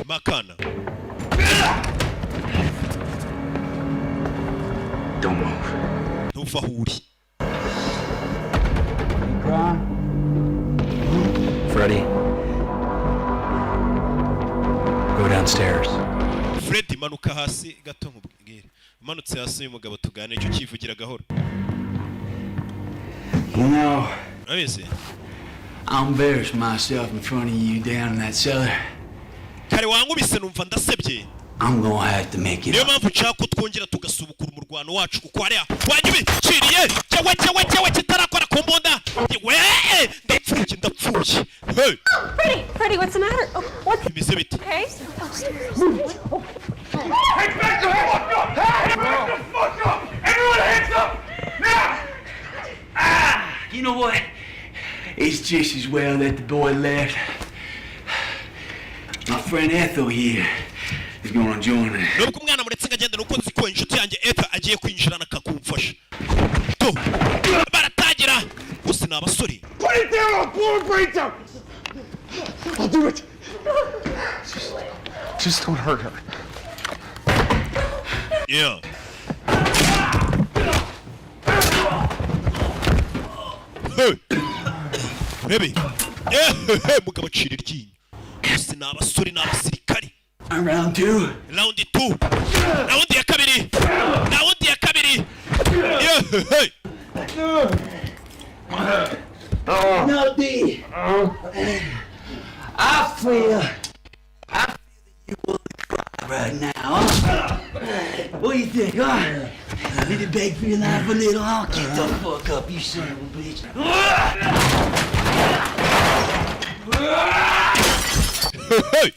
makana. Don't move. Ntuva aho uri. Freddy. Go downstairs. Fred, manuka hasi gato nkubwire. Umanutse hasi uyu mugabo tuganira icyo cyivugira gahoro. You know, Urabizi, I embarrassed myself in front of you down in that cellar. Kare wankubise numva ndasebye. I'm gonna have to make it Niyo up. mpamvu nshaka ko twongera tugasubukura umurwano wacu, kuko hariya wanyubikiriye cyewe cyewe cyewe kitarakora ku mbunda. We, ndapfuye, ndapfuye. Hey! Freddie, Freddie, what's the matter? Oh, what's Bimeze bite? okay? Hey, back the fuck up! Hey, back the fuck up! Everyone hands up! Now! You know what? It's just as well that the boy left. My friend Ethel here is gonna join us. Nubwo umwana muretse ngo agende, nuko nzi ko inshuti yanjye Ethel agiye kwinjirana akakumfasha. To baratangira gusa, ni abasore. Put it down, I'll blow her brains out! I'll do it! Just don't hurt her. Yeah. Hey! Urebe. Yeah, mugabo acira iryinyo. Bose ni abasore, ni abasirikare. Round two. Round 2, round ya kabiri, round ya kabiri. Yeah, hey. Now, D, I feel that you want to cry right now. Huh? What do you think, huh? Need to beg for your life a little? Huh? Get the fuck up, you son of a bitch. Hey!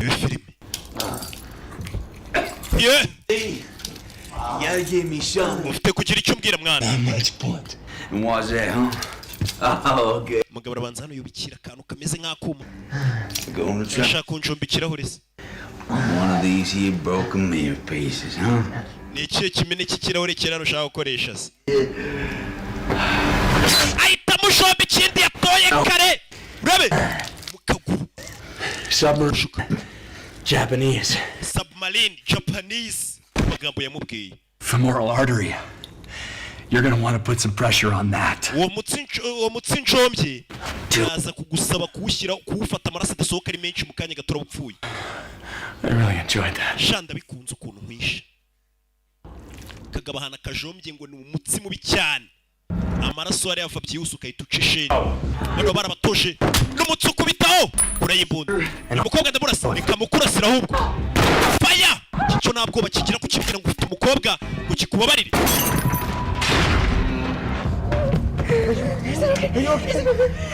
Iyi filime. Yeah. D, you gotta give me something. Ufite kugira icyo umbwira, mwana. And why's that, huh? Oh, okay. Umugabo arabanza hano yubikira akantu kameze nk'akuma. Going to try Urashaka kunjomba ikirahure se? one of these here broken mirror pieces, huh? Ni ikihe kimene cy'ikirahure cyera ushaka gukoresha se? Ahita amujomba ikindi yatoye kare, urabe. Submarine. Japanese. Submarine Japanese, amagambo yamubwiye. Femoral artery. You're gonna want to put some pressure on that. Uwo mutsi njombye naza kugusaba kuwushyira, kuwufata amaraso adasohoka ari menshi, mu kanya gato uraba upfuye. I really enjoyed that. Sha, ndabikunze ukuntu nkwishe. Kagabo ahantu akajombye ngo ni umutsi mubi cyane, amaraso yari yava byihuse ugahita uca isheni. Bano barabatoshe n'umutsi ukubitaho urayimbunda. Umukobwa ndamurasa, reka mukurasira ahubwo. Faya icyo nta bwoba kigira kukibwira ngo ufite umukobwa ngo kikubabarire.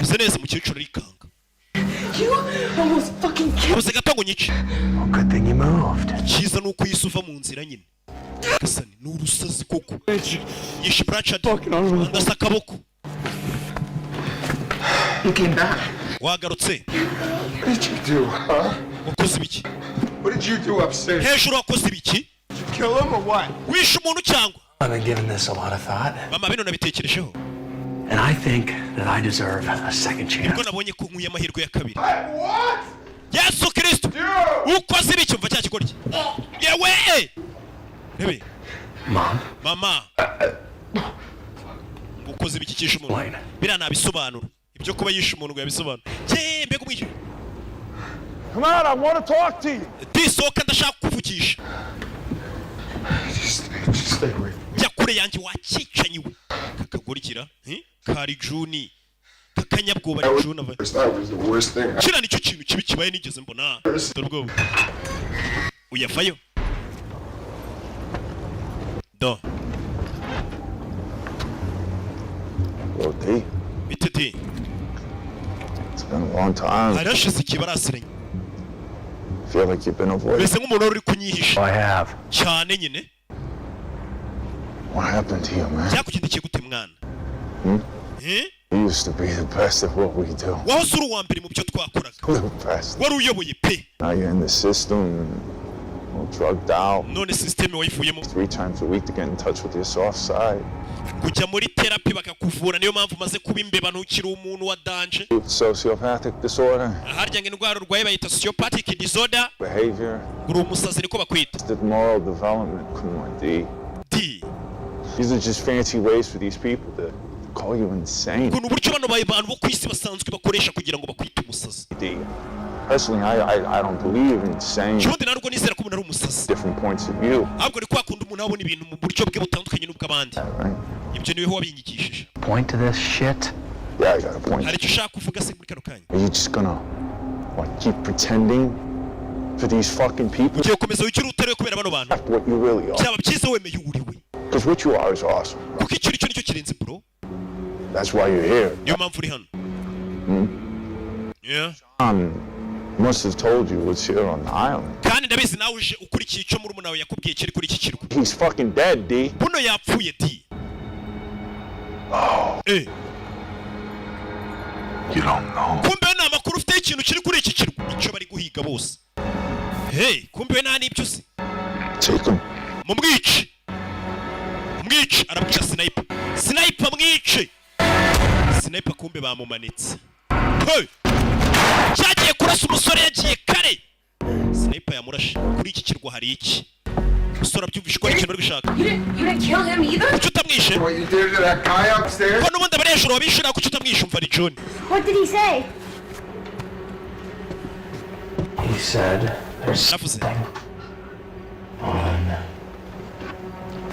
Uze neza, umukecuru arikanga. You almost fucking killed. Ubuze gato ngo nyice. Good thing you moved. Icyiza ni uko yise uva mu nzira nyine. Gasani ni urusazi koko, yishe Blanchard andasa akaboko. You came back. Wagarutse. What did you do, huh? Wakoze ibiki? What did you do upstairs? Hejuru wakoze ibiki? Did you kill him or what? Wishe umuntu cyangwa? I've been giving this a lot of thought, Mama, bino nabitekerejeho. and I think that I deserve a second chance. Nibwo nabonye ko nkuye amahirwe ya kabiri. What? Yesu Kristo, ukoze ibiki? Mva cya kigoryi yewe, rebe. Mom? Mama, ngo ukoze ibiki cyishe umuntu? Biriya nabisobanura, ibyo kuba yishe umuntu ngo yabisobanura. Ye, mbega umwishe! Come on, I want to talk to you. Disohoka, ndashaka kukuvugisha. Just stay away. Jya kure yanjye wakicanyiwe. Kakagurikira, eh? Kari Juni kakanyabwoba ni Juni ava. That was the worst thing. Kiriya nicyo kintu kibi kibaye nigeze mbona. Dore ubwoba uyavayo do. Well, D, Bite di? It's been a long time. Hari hashize igihe barasiranye. Feel like you've been avoiding. Mbese nk'umuntu wari uri kunyihisha. I have. Cyane nyine. What happened to you, man? Byakugendekeye gute, mwana? Hmm? Eh? You used to be the best at what we do. Wahoze uri uwa mbere mu byo twakoraga. The best. Wari uyoboye pe. Now you're in the system, all drugged out. None sisiteme wayivuyemo. 3 times a week to get in touch with your soft side. Kujya muri therapy bakakuvura, niyo mpamvu umaze kuba imbeba, ntukiri umuntu wa danger. Sociopathic disorder, Harya ngo indwara urwaye bayita sociopathic disorder. Behavior, Uri umusazi, niko bakwita. The moral development. Come on, D. D. These are just fancy ways for these people to call you insane. Ukuntu uburyo bano bantu bo ku isi basanzwe bakoresha kugira ngo bakwite umusazi. D. Personally, I don't believe in saying Ubundi ntabwo nizera ko umuntu ari umusazi. Different points of view. Ahubwo ni kwa kundi umuntu abona ibintu mu buryo bwe butandukanye n'ubw'abandi. Ibyo niwe wabinyigishije. Point to this shit. Yeah, I got a point. Hari icyo ushaka kuvuga se muri kano kanya? Are you just gonna, what, keep pretending for these fucking people? Ugiye gukomeza wicure utariwe kubera bano bantu? What you really are. Byaba byiza wemeye uwo uri we. Because what you are is awesome. Kuko icyo uri cyo nicyo kirenze, bro. That's why you're here. Niyo mpamvu uri hano. Hmm? Yeah. Must have told you what's here on the island. Kandi ndabizi nawe uje ukurikiye icyo murumuna wawe yakubwiye kiri kuri iki kirwa. He's fucking dead, D. Buno yapfuye, D. Oh. Eh. You don't know. Kumbe we nta makuru ufite y'ikintu kiri kuri iki kirwa, icyo bari guhiga bose. Hey, kumbe we nta n'ibyo uzi. Take him. Mumwice, mwice! Arabwira sniper. Sniper, mwice! Sniper kumbe bamumanitse. Hey! Cyagiye kurasa umusore yagiye kare. Sniper yamurashe. Kuri iki kirwa hari iki? Umusore abyumvishe ko hari ikintu bari gushaka. You didn't kill him either? Kuki utamwishe? What you did to that guy upstairs? Ko n'ubundi abari hejuru wabishura, kuki utamwishe? Umva, ni John. What did he say? He said there's Aravuze. something on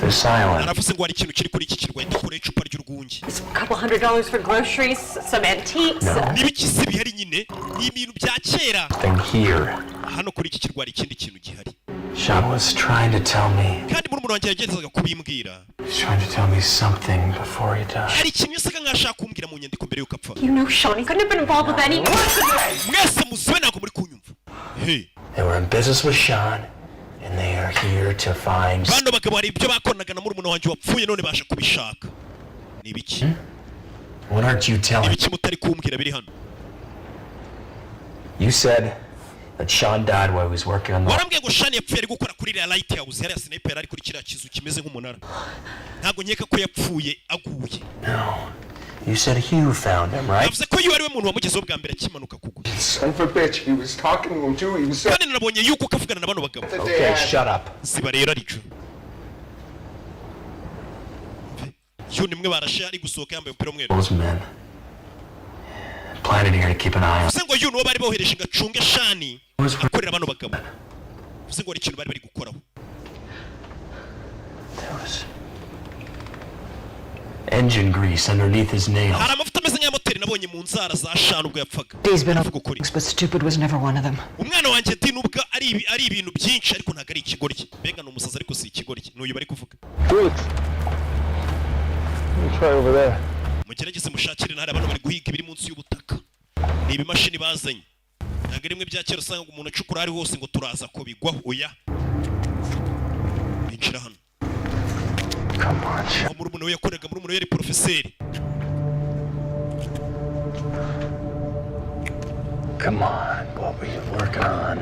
this island. Aravuze ngo hari ikintu kiri kuri iki kirwa. Ahita akuraho icupa ry'urwunge. A couple $100s for groceries, some antiques. N'ibiki se bihari nyine? Ni ibintu bya kera. Thing here. Hano kuri iki kirwa hari ikindi kintu gihari. Sean was trying to tell me. Kandi murumuna wanjye yagezaga kubimbwira. He's trying to tell me something before he died. Hari ikintu yasaga nkaho ashaka kumbwira mu nyandiko mbere y'uko apfa. You know Sean, he couldn't have been involved with any. Mwese muzibe, ntabwo muri kunyumva. Hey. They were in business with Sean, and they are here to find. Bano bagabo hari ibyo bakoranaga na murumuna wanjye wapfuye, none baje kubishaka. Ni ibiki? What aren't you telling? Ibiki mutari kumbwira biri hano? You said that Sean died while he was working on the. Warambwiye ngo Shani yapfuye ari gukora kuri iriya light house hariya. Sniper yari ari kuri kiriya kizu kimeze nk'umunara. Ntabwo nkeka ko yapfuye aguye. No. You said Hugh found him, right? Yavuze ko iyo ari we muntu wamugezeho bwa mbere akimanuka kugwa. Son of a bitch. He was talking to him too. He was Kandi narabonye yuko kavugana na bano bagabo. Okay, shut up. Ziba rero arico yo nimwe barashe ari gusohoka yambaye umupira w'umweru. Those men planted here to keep an eye on. Bivuze ngo yu niwo bari bohereje ngo acunge Shani akorera bano bagabo. Bivuze ngo hari ikintu bari bari gukoraho. There was engine grease underneath his nails. Hari amavuta ameze nk'aya moteri nabonye mu nzara za Shani ubwo yapfaga. Dee's been a but stupid was never one of them. Umwana wanjye di nubwo ari ibintu byinshi, ariko ntabwo ari ikigoryi. Mbega ni umusazi, ariko si ikigoryi. N'uyu bari kuvuga. Felix. Let me try over there. Mugerageze mushakire ntari abantu bari guhiga ibiri munsi y'ubutaka. Ni ibimashini bazanye, ntabwo ari bimwe bya kera usanga ngo umuntu acukura aho ari hose ngo turaza ko bigwaho. Oya, binjira hano aho murumuna we yakoreraga. Murumuna we yari porofeseri. Come on, what were you working on?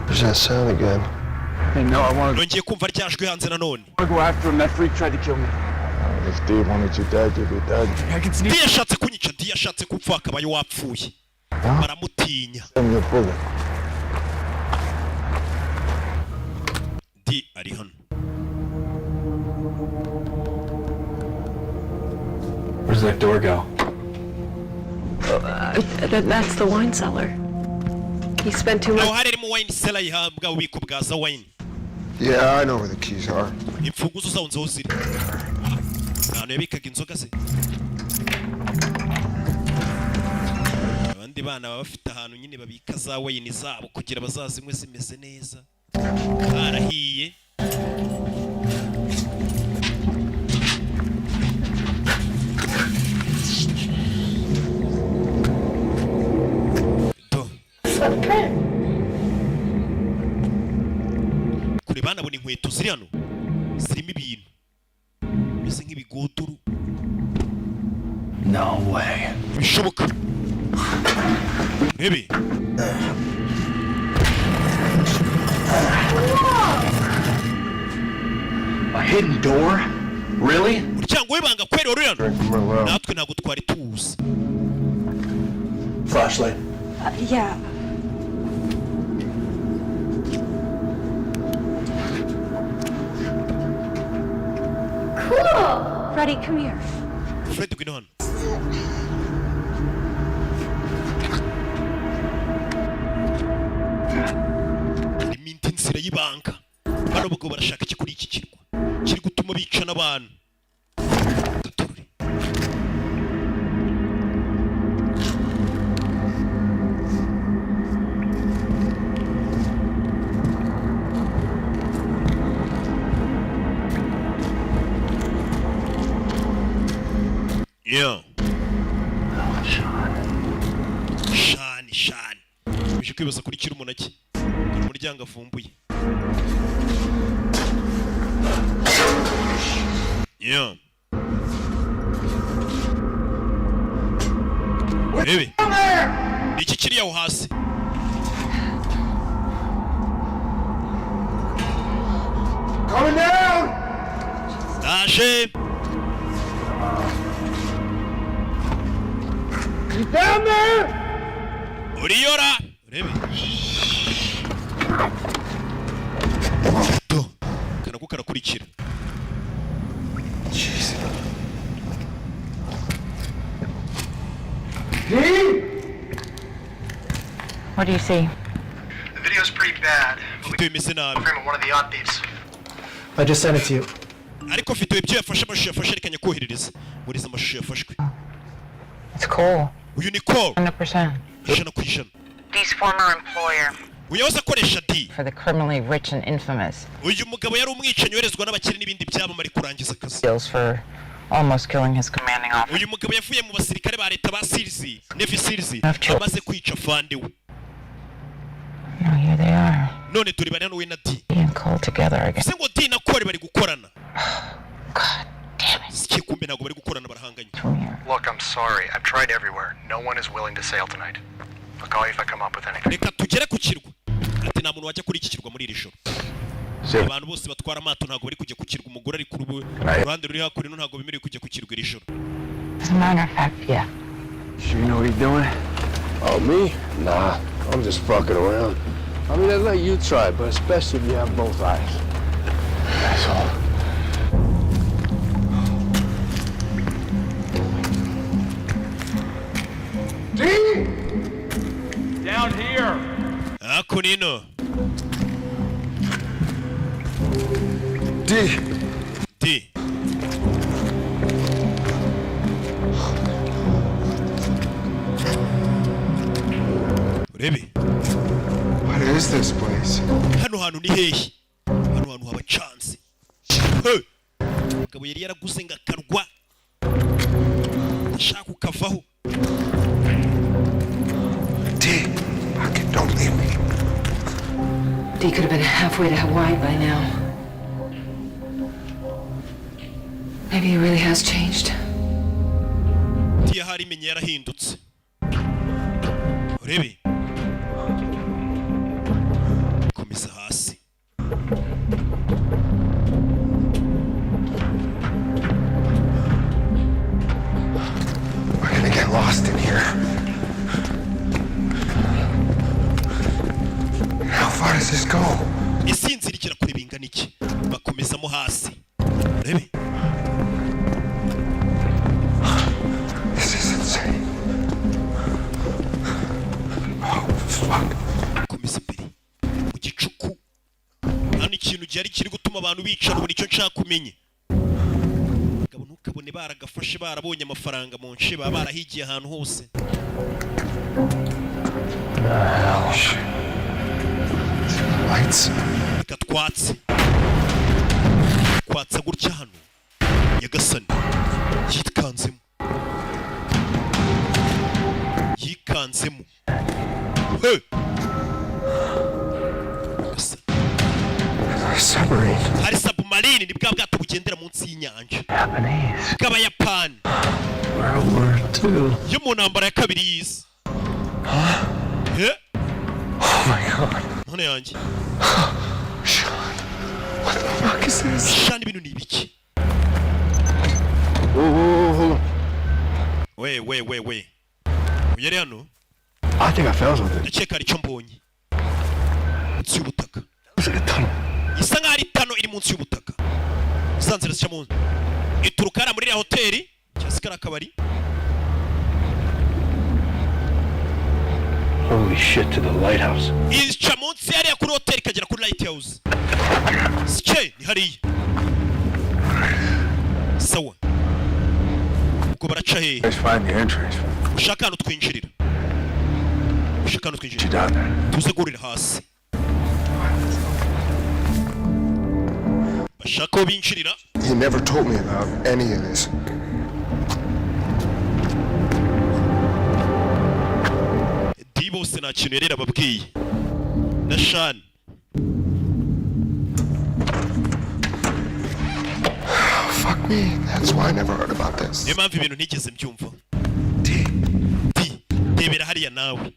There's that sound again. Hey, no, I want Nongeye kumva ryajwi hanze nanone. to go after him. That freak tried to kill me. If Dave wanted you dead, you'd be dead. I can sneak. Di yashatse kunyica, di yashatse kupfa, akabaye wapfuye. Baramutinya. Send me a bullet. Di ari hano. Where's that door go? That's the wine cellar. He spent too much. Aho hari harimo wine cellar, yihabwa ububiko bwa za wine. Yeah, I know where the keys are. Imfunguzo zawo nzi aho ziri, ahantu yabikaga inzoga ze. Abandi bana baba bafite ahantu nyine babika za wine zabo kugira bazazinywe zimeze neza, harahiye. Do. Kure banabona inkweto ziri hano zirimo ibintu bimeze nk'ibigoduru. No way. Bishoboka ntebe. A hidden door? Really? Umuryango w'ibanga kweri wari uri hano, natwe ntabwo twari tuwuzi. Flashlight. Yeah. Cool! Freddie, come here. Fred, ngwino hano. Harimo indi nzira y'ibanga. Bano bagabo barashaka iki kuri iki kirwa kiri gutuma bica n'abantu? Gatorore. Yeah. Shani, Shani uje kwibaza kuri kiri umunaki. Dore umuryango avumbuye. Yeah. Rebe. Ni iki kiri aho hasi? Coming down! Ndaje. You down there? Uriyora, urebe do kanako karakurikira. D? What do you see? The video's pretty bad. Video imeze nabi. Frame of one of the yacht thieves. I just sent it to you. Ariko video ibyo yafashe, amashusho yafashe, reka nyakoherereza muriza amashusho yafashwe. It's Cole. Uyu ni Cole. 100%. 100%. Dee's former employer. Uyu yahoze akoresha D. For the criminally rich and infamous. Uyu mugabo yari umwicanyi woherezwa n'abakire n'ibindi byamamare kurangiza akazi. Deals for almost killing his commanding officer. Uyu mugabo yavuye mu basirikare ba leta ba SEALs, Navy SEALs, amaze kwica fande we. Now here they are. None turi bari hano, we na D. D and Cole together again. Ese ngo D na Cole bari gukorana? Si kumbe ntabwo bari gukorana, barahanganye. Look, I'm sorry. I've tried everywhere. No one is willing to sail tonight. I'll call you if I come up with anything. Reka tugere ku kirwa. Ati nta muntu wajya kuri iki kirwa muri iri joro. Abantu bose batwara amato ntabwo bari kujya ku kirwa. Umugore ari ku ruhande ruri hakuno, ntabwo bemerewe kujya ku kirwa iri joro. As a matter of fact, yeah. Sure you know what you're doing? Oh, me? Nah, I'm just fucking around. I mean, I'd let you try, but especially if you have both eyes. That's all. D? Down here. Hakuno. D. D. Urebe. What is this place? Hano hantu ni hehe? Hano hantu haba chance. Hey! Umugabo yari yaraguze ngo akarwa ashaka ukavaho. D. Fucking don't leave me. Dee could have been halfway to Hawaii by now. Maybe he really has changed. Tiya hari imenye yarahindutse. Urebe, komeza hasi. We're gonna get lost in here. How far does this go? Ese iyi nzira igera kure bingana iki? Bakomezamo hasi, urebe. This is insane. Oh, fuck. Komeza imbere mu gicuku. Hano ikintu gihari kiri gutuma abantu bicara ubu, nicyo nshaka kumenya. Mugabo, ntukabone baragafashe, barabonye amafaranga mu nce, baba barahigiye ahantu hose. The hell? Lights. Reka twatse, kwatsa gutya hano. Nyagasani, yikanzemo, yikanzemo. Hey! Nyagasani. Submarine. Hari submarine, ni bwa bwato bugendera munsi y'inyanja Japanese. bw'Abayapani. World War II. Yo mu ntambara ya kabiri y'isi. Eh? Oh my God. None yanjye. Sean. What the fuck is this? Shani, ibintu ni ibiki? Whoa, whoa, whoa, hold on. We we we we, uyu ari hano. I think I found something. Ndakeka hari icyo mbonye munsi y'ubutaka. Looks like a tunnel. Isa nkaho ari tunnel iri munsi y'ubutaka, za nzira zica munsi, ituruka hariya muri iriya hoteli cyangwa se kariya akabari. Holy shit, to the lighthouse. Ica munsi hariya kuri hoteli ikagera kuri lighthouse. Sike ni hariya. Sawa, ubwo baraca hehe? Let's find the entrance. Ushaka ahantu twinjirira, ushaka ahantu twinjirira. Down there. Tuze guhurira hasi, bashaka aho binjirira. He never told me about any of this. Bose nta kintu yari yarababwiye na Shani. Fuck me. That's why I never heard about this. Niyo mpamvu ibintu ntigeze mbyumva. D, rebera hariya nawe.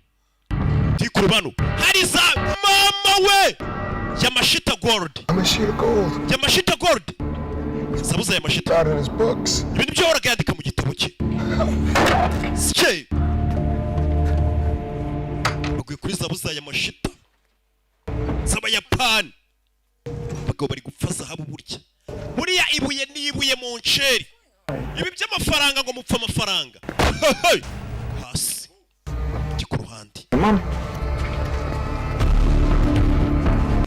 D, ku rubano hari za mama we, Yamashita Gold. Yamashita Gold. Yamashita Gold, sabuza Yamashita. Out in his books. Ibintu byo yahoraga yandika mu gitabo cye. Cye baguye kuri zahabu za Yamashita z'Abayapani. Abagabo bari gupfa zahabu. Burya buriya ibuye ni ibuye mu nceri. Ibi by'amafaranga ngo mupfa amafaranga. Hey! Hasi jya ku ruhande. Mom.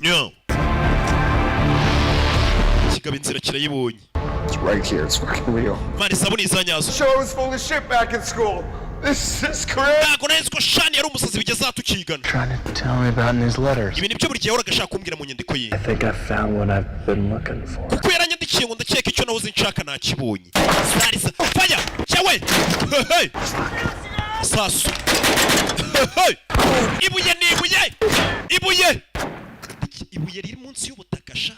Nyo kigaba inzira kirayibonye. It's right here. It's fucking real. Man, isabune izanyazo. Sure was full of shit back in school. This is crazy. Ntabwo nari nzi ko Shani yari umusazi bigeze aha tukigana. Trying to tell me about in his letters. Ibi nibyo buri gihe yahoraga ashaka kumbwira mu nyandiko ye. I think I found what I've been looking for. Kuko yaranyandikiye ngo ndakeka icyo nahoze nshaka nakibonye. Zari za faya cyawe. Hey! Sasu. Hey! Ibuye ni ibuye, ibuye, ibuye riri munsi y'ubutaka sha,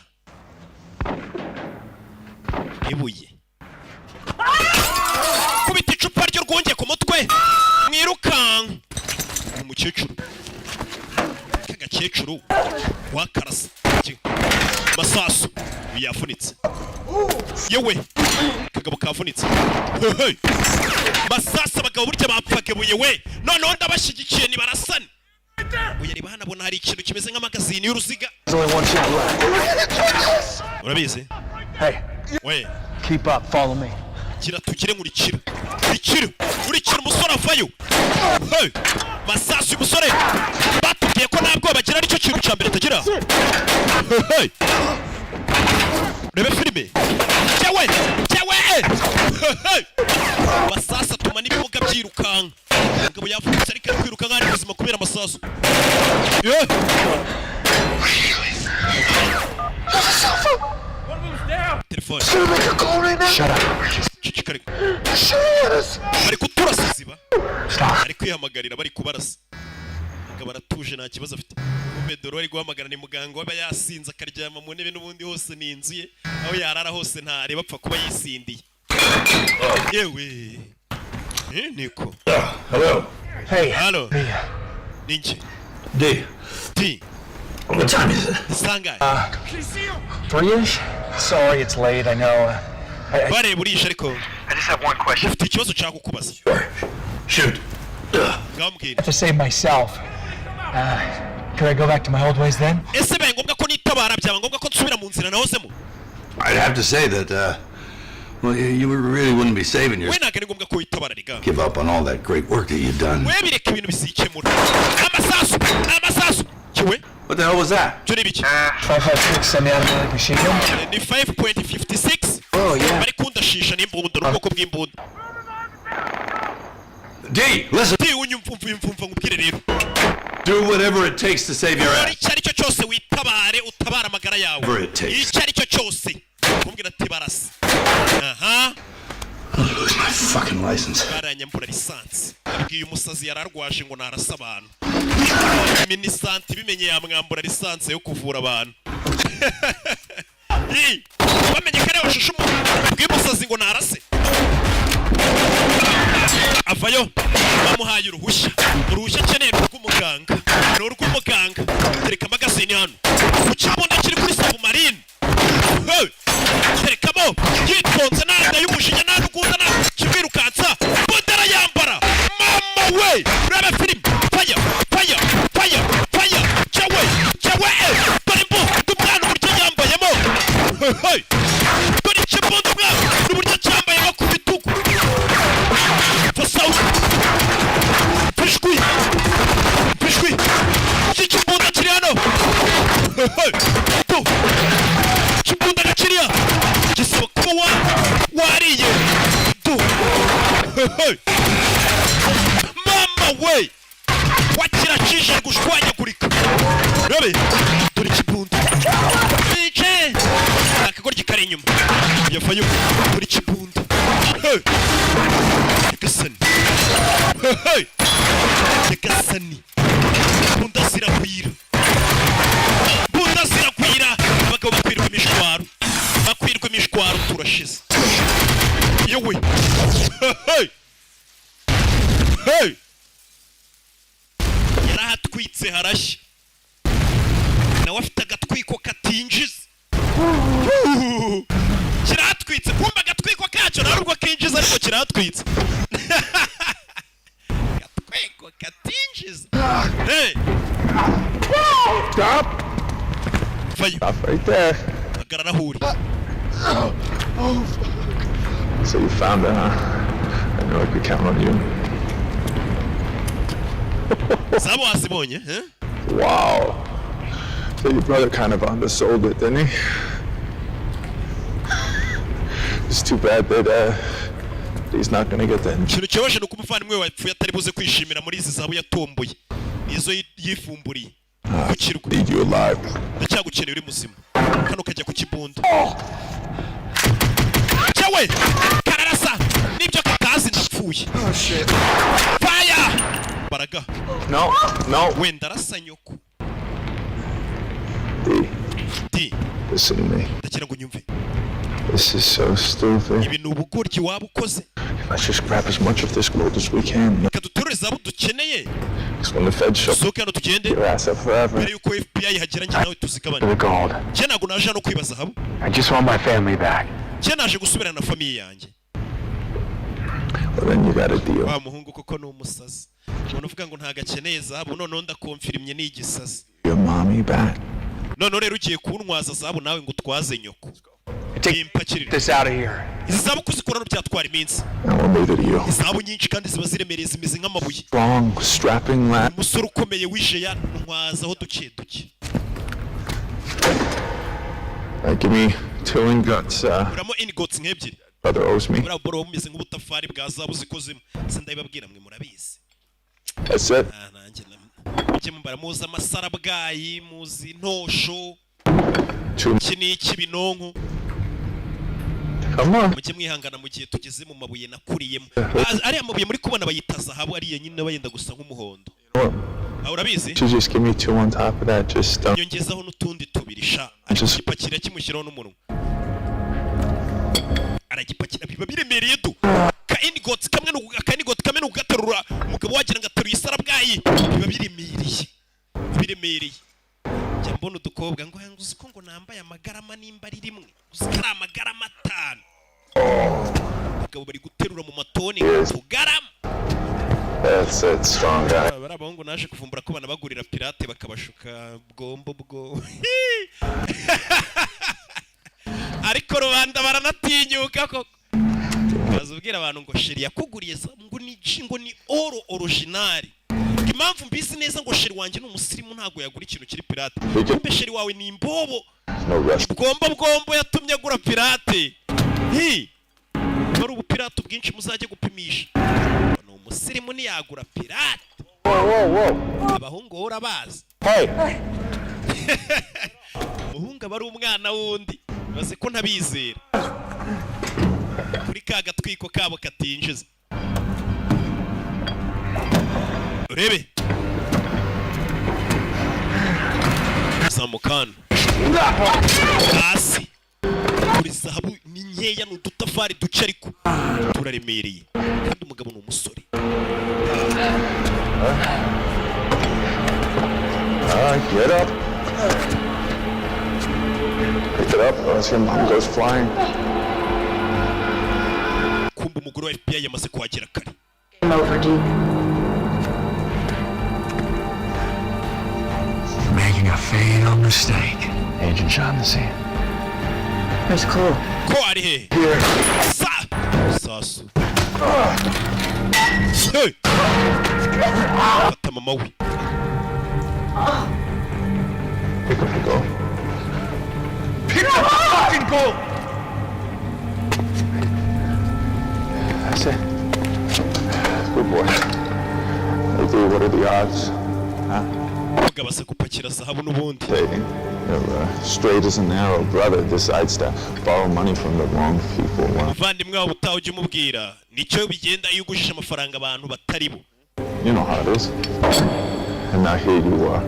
ibuye. Kubita icupa ry'urwunge ku mutwe, mwirukanka. Umukecuru, k'agakecuru wakarasa masasu. Uyu yavunitse yewe, kagabo kavunitse. Hey! Masasu, abagabo burya bapfaga ibuye we. Noneho ndabashyigikiye, nibarasane. Uyu areba hano, abona hari ikintu kimeze nk'amagazini y'uruziga. There's only one shot left. Urabizi. Hey, we keep up. Follow me. Gira tugire, nkurikira, nkurikira, nkurikira. Umusore avayo. Hey! Masasu. Uyu musore batubwiye ko nta bwoba agira, aricyo kintu cya mbere atagira. Hey! Rebe filime cyawe cyawe. Hey! Masasu atuma n'ibimuga byirukanka. Umugabo yavunitse ariko ari kwiruka nk'aho ari muzima kubera amasasu. Yeah! Telefone. Shut up. Ceceka ariko. Bari kuturasa, ziba. Ari kwihamagarira, bari kubarasa. Umugabo aratuje, nta kibazo afite. Kumbe dore ari guhamagara ni muganga waba yasinze akaryama mu ntebe, n'ubundi hose ni inzu ye, aho yarara hose ntareba, apfa kuba yisindiye. Yewe. Eh, niko. Hello. Hey. Halo. Ni njye. D. D. What time is it? Sangahe? 3-ish? Sorry it's late, I know. I Bareba urishe ariko. I just have one question. Ufite ikibazo nshaka kukubaza. Shoot. Ngambwira. have to save myself. Could I go back to my old ways then? Ese bibaye ngombwa ko nitabara, byaba ngombwa ko nsubira mu nzira nahozemo? I'd have to say that, well, you really wouldn't be saving We yourself. ntabwo ari ngombwa ko witabara riga. Give up on all that great work that you've done. We bireka, ibintu bizikemura. Amasasu, amasasu kiwe. What the hell was that? Byo ni ibiki? 556 semi-automatic machine gun? Ni 5.56. Oh, yeah. Bari kundashisha n'imbunda, n'ubwoko bw'imbunda. D, listen. D, unyumva, umva, umva nkubwire rero. Do whatever it takes to save your Kora ass. icyo ari cyo cyose, witabare, utabare amagara yawe. Whatever it takes. Icyo ari cyo cyose. Kumbwira ati barasa aha. I'm gonna lose my fucking license. Baranyambura lisansi. Abwiye umusazi yari arwaje ngo narasa abantu. Minisanti bimenye yamwambura lisansi yo kuvura abantu. Ii, bamenye ko ariwe washushe umuntu. Abwiye umusazi ngo narase, avayo bamuhaye uruhushya. Uruhushya akeneye ni urw'umuganga, ni urw'umuganga. Tereka magazine hano ku kibunda kiri kuri submarine. Hey! Terekamo yitonze, nta y'umujinya, nta n'ugunda, nta kimwirukansa. Bunda arayambara. Mama we, reba filime. Faya, faya, faya, faya cyawe cyawe. Dore imbunda umwana uburyo yambayemo. Hey, hey! Dore ikibunda umwana uburyo cyambayemo ku bitugu. Fasawu pishwi pishwi, iki kibunda kiri hano. Hey, hey! Tu kibunda na kiriya gisaba kuba wa wariye tu. Hey, hey! Mama we, wakiracishije gushwanyagurika. Rebe, dore ikibunda bice, akagoryi kari inyuma yavayo. Dore ikibunda. Hey! Nyagasani. Hey, hey! Nyagasani. Hey! Hey! Yarahatwitse harashya, nawe afite agatwiko katinjiza. Kiratwitse kumba agatwiko kacyo nta nubwo kinjiza, ariko kiratwitse, agatwiko katinjiza. Hey! Stop! Vayo. Stop right there. Hagarara aho uri. Oh, fuck. So you found it, huh? I knew I could count on you. Zabo wazibonye, eh? Wow. So your brother kind of undersold it, didn't he? It's too bad that he's not gonna get the Ikintu kibabaje ni uko umuvandimwe we wapfuye atari buze kwishimira muri izi zahabu yatomboye, izo yifumburiye ku kirwa. Need you alive. Ndacyagukeneye uri muzima. Kano kajya ku kibunda cyawe kararasa nibyo katazi. Ndapfuye. Fire baraga. No, no. Wenda arasa nyoko. D. D. Listen to me. Ndagira ngo unyumve. This is so stupid. Ibi ni ubugoryi waba ukoze. Let's just grab as much of this gold as we can. Reka duterure zahabu dukeneye. Because when the feds show Dusohoke hano tugende your ass up forever. mbere yuko FBI ihagera, njye nawe tuzigabane. For the gold. Njye ntabwo naje hano kwiba zahabu. I just want my family back. Njye naje gusubirana na famille yanjye. Well, then you got a deal. Wa muhungu koko ni umusazi. Umuntu uvuga ngo ntabwo akeneye zahabu, noneho ndakomfirimye ni igisazi. Your mommy back. Noneho rero ugiye kuntwaza zahabu nawe ngo utwaze nyoko. Take this out of here. Izi zahabu kuzikuramo byatwara iminsi. And we'll leave it to you. Izahabu nyinshi kandi ziba ziremereye, zimeze nk'amabuye. Strong, strapping lad. Umusore ukomeye w'ijeya, ntwazaho duke duke. Give me two ingots. Uramo ingots nk'ebyiri. Brother owes me. Buriya boro bumeze nk'ubutafari bwa zahabu zikozemo, se ndabibabwira mwe murabizi. That's it. Ah, nanjye mujye mubara, muzi amasarabwayi, muzi intosho. Two. Iki ni ik'ibinonko. Come on. Mujye mwihangana mu gihe tugeze mu mabuye nakuriyemo. Ah, ariya mabuye muri kubona bayita zahabu, ariya nyine aba yenda gusa nk'umuhondo. What? Ah, urabizi. You just give me two on top of that. Just Nyongezaho n'utundi tubiri sha. Just Gipakira, kimushyiraho n'umunwa, aragipakira, biba biremereye du. Ka ingots kamwe aka ingot kamwe nugaterura umugabo wagira ngo ateruye isarabwayi, biba biremereye, biremereye. Njya mbona udukobwa ngo uzi ko ngo nambaye amagarama, nimba ari rimwe, uzi ko ari amagarama 5. Abagabo bari guterura mu matoni utugarama. That's it, strong guy. Aba ari abahungu naje kuvumbura ko banabagurira pirate bakabashuka bwombo bwo, ariko rubanda baranatinyuka koko. Baza ubwira abantu ngo chéri yakuguriye ngo ni G, ngo ni oro original. Impamvu mbizi neza ngo chéri wanjye ni umusirimu, ntabwo yagura ikintu kiri pirate. Kumbe chéri wawe ni imbobo. No rest. Bwombo bwombo yatumye agura pirate. Hi wari ubupirate bwinshi, muzajye gupimisha. Ni umusirimu, ntiyagura pirate. Abahungu wowe urabazi. Hey! Umuhungu aba ari umwana wundi, baze ko ntabizera kuri ka gatwiko kabo katinjiza. Urebe zamuka hano hasi kuri zahabu ni nkeya, ni udutafari duke ariko turaremereye, kandi umugabo ni umusore. All right, get up. Pick it up, or else your mom goes flying. Kumva umugore wa FBI yamaze kuhagera kare. Game over, D. Making a fatal mistake, Agent Shaughnessy. Where's Cole? Ko ari he sa sasu? Hey! Fata mama we. Pick up the gold. Pick up the fucking gold! That's it. Good boy. Hey, dude, what are the odds? Huh? Umugabo aza gupakira zahabu n'ubundi. Dating. Your straight as an arrow brother decides to borrow money from the wrong people. Well, Umuvandimwe wawe utaha ujya umubwira nicyo bigenda iyo ugujije amafaranga abantu batari bo. You know how it is. And now here you are.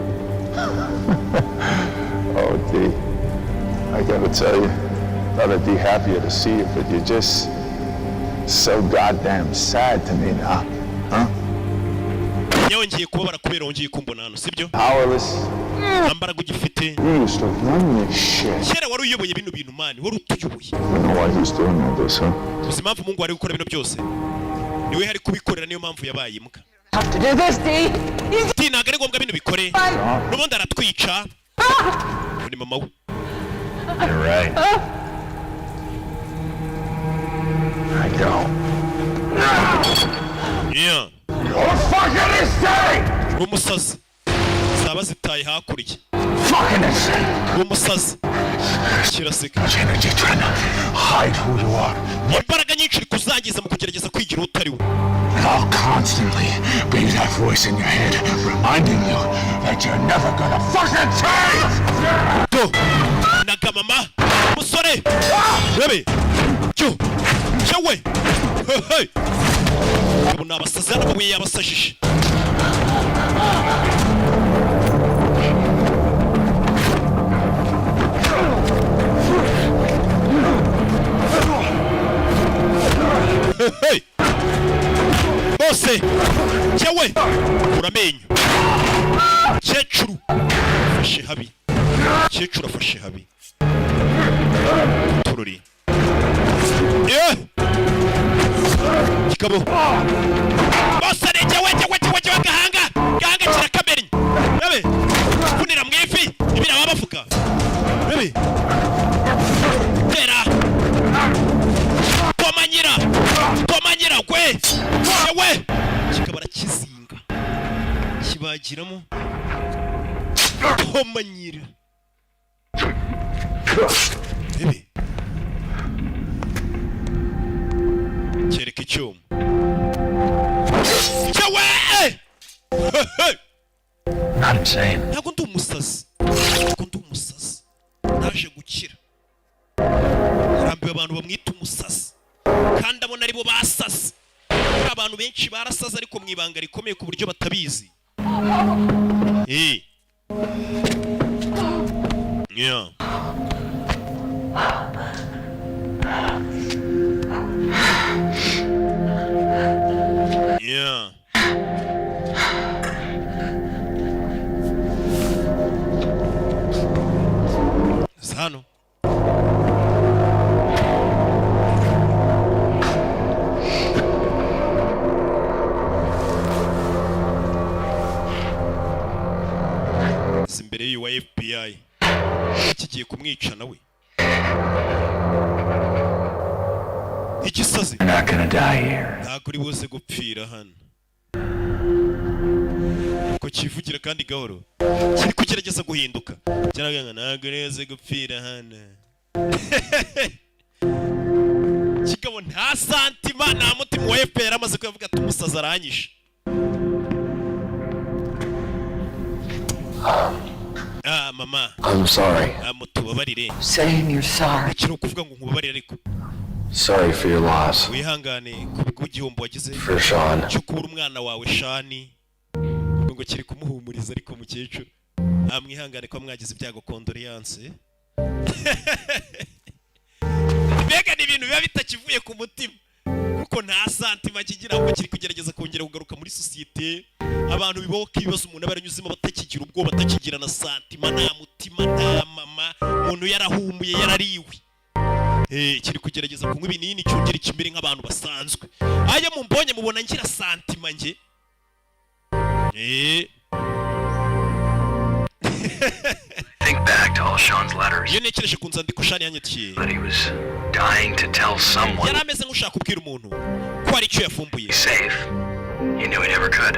Oh, D. I gotta tell you, thought I'd be happier to see you, but you just So goddamn sad to me now, huh? Yongeye kubabara kubera wongeye kumbona hano, sibyo? Powerless. Nta mbaraga ugifite. You used to run this shit. Kera wari uyoboye bino bintu, man, wari utuyoboye. You know why he's doing all this, huh? Uzi impamvu Mungu ari gukora bino byose? Niwe hari kubikorera, niyo mpamvu yabaye imbwa. Have to do this, Dee. Ati ntabwo ari ngombwa bino, bikore, n'ubundi aratwica. Uyu ni mama we. You're right. I don't. Yeah. You're fucking insane! Uri umusazi, zaba zitaye hakurya. Fucking insane! Uri umusazi, kiraseka. Much energy trying to hide who you are. Imbaraga nyinshi uri kuzangiza mu kugerageza kwigira utari we. And I'll constantly be that voice in your head reminding you that you're never gonna fucking change! Do naga mama musore rebe cyo cyowe. Hey, hey. Ubu ni abasazi hano, amabuye yabasajije. Hey, hey. Bose cyewe uramenyo kecuru afashe habi, kecuru afashe habi tururi. Yeah! Kigabo bose ni jyewe, jyewe, jyewe, jyewe. Gahanga, gahanga kirakamennye. Rebe kunira mu ivi ibira baba bavuga. Rebe tera tomanyira, tomanyira gwe jyewe. Kikaba arakizinga kibagiramo tomanyira. Rebe kereka icyuma cyewe. Hey! Not insane. Ntabwo ndi umusazi, ntabwo ndi umusazi, naje gukira. Arambiwe abantu bamwita umusazi kandi abona aribo basaze. Hari abantu benshi barasaze ariko mu ibanga rikomeye ku buryo batabizi. Yeah. Yeah. Hano si imbere y'uyu wa FBI kigiye kumwica nawe igisazi. You're not gonna die here. Ntabwo uri buze gupfira hano. Ko kivugira kandi gahoro, kiri kugerageza guhinduka, cyaravuga ngo ntabwo uri buze gupfira hano. Kigabo nta sentiment, nta mutima wa FPR, amaze kuyavuga ati umusazi aranyishe. Ah, mama. I'm sorry. Ah, mutubabarire. Saying you're sorry. Akiri ukuvuga ngo nkubabarire ariko. Sorry for your loss. Wihangane ku bw'igihombo wagize For Sean. cyo kubura umwana wawe Shani. Ubwo ngo kiri kumuhumuriza, ariko mukecuru ah, mwihangane ko mwagize ibyago, condoléances. Mbega ni ibintu biba bitakivuye ku mutima kuko nta sentiment kigira, ahubwo kiri kugerageza kongera kugaruka muri sosiyete. Abantu bibaho ko ibibazo umuntu aba yaranyuzemo batakigira ubwoba, batakigira na sentiment, nta mutima, nta mama, umuntu yarahumuye, yarariwe. Kiri kugerageza kunywa ibinini cyongera ikimere nk'abantu basanzwe. Ayo mumbonye mubona ngira sentiment nge. Think back to all Sean's letters. Iyo ntekereje ku nzandiko Shani yanyandikiye, But he was dying to tell someone. yari ameze nk'ushaka kubwira umuntu ko hari icyo yavumbuye Safe. He knew he never could.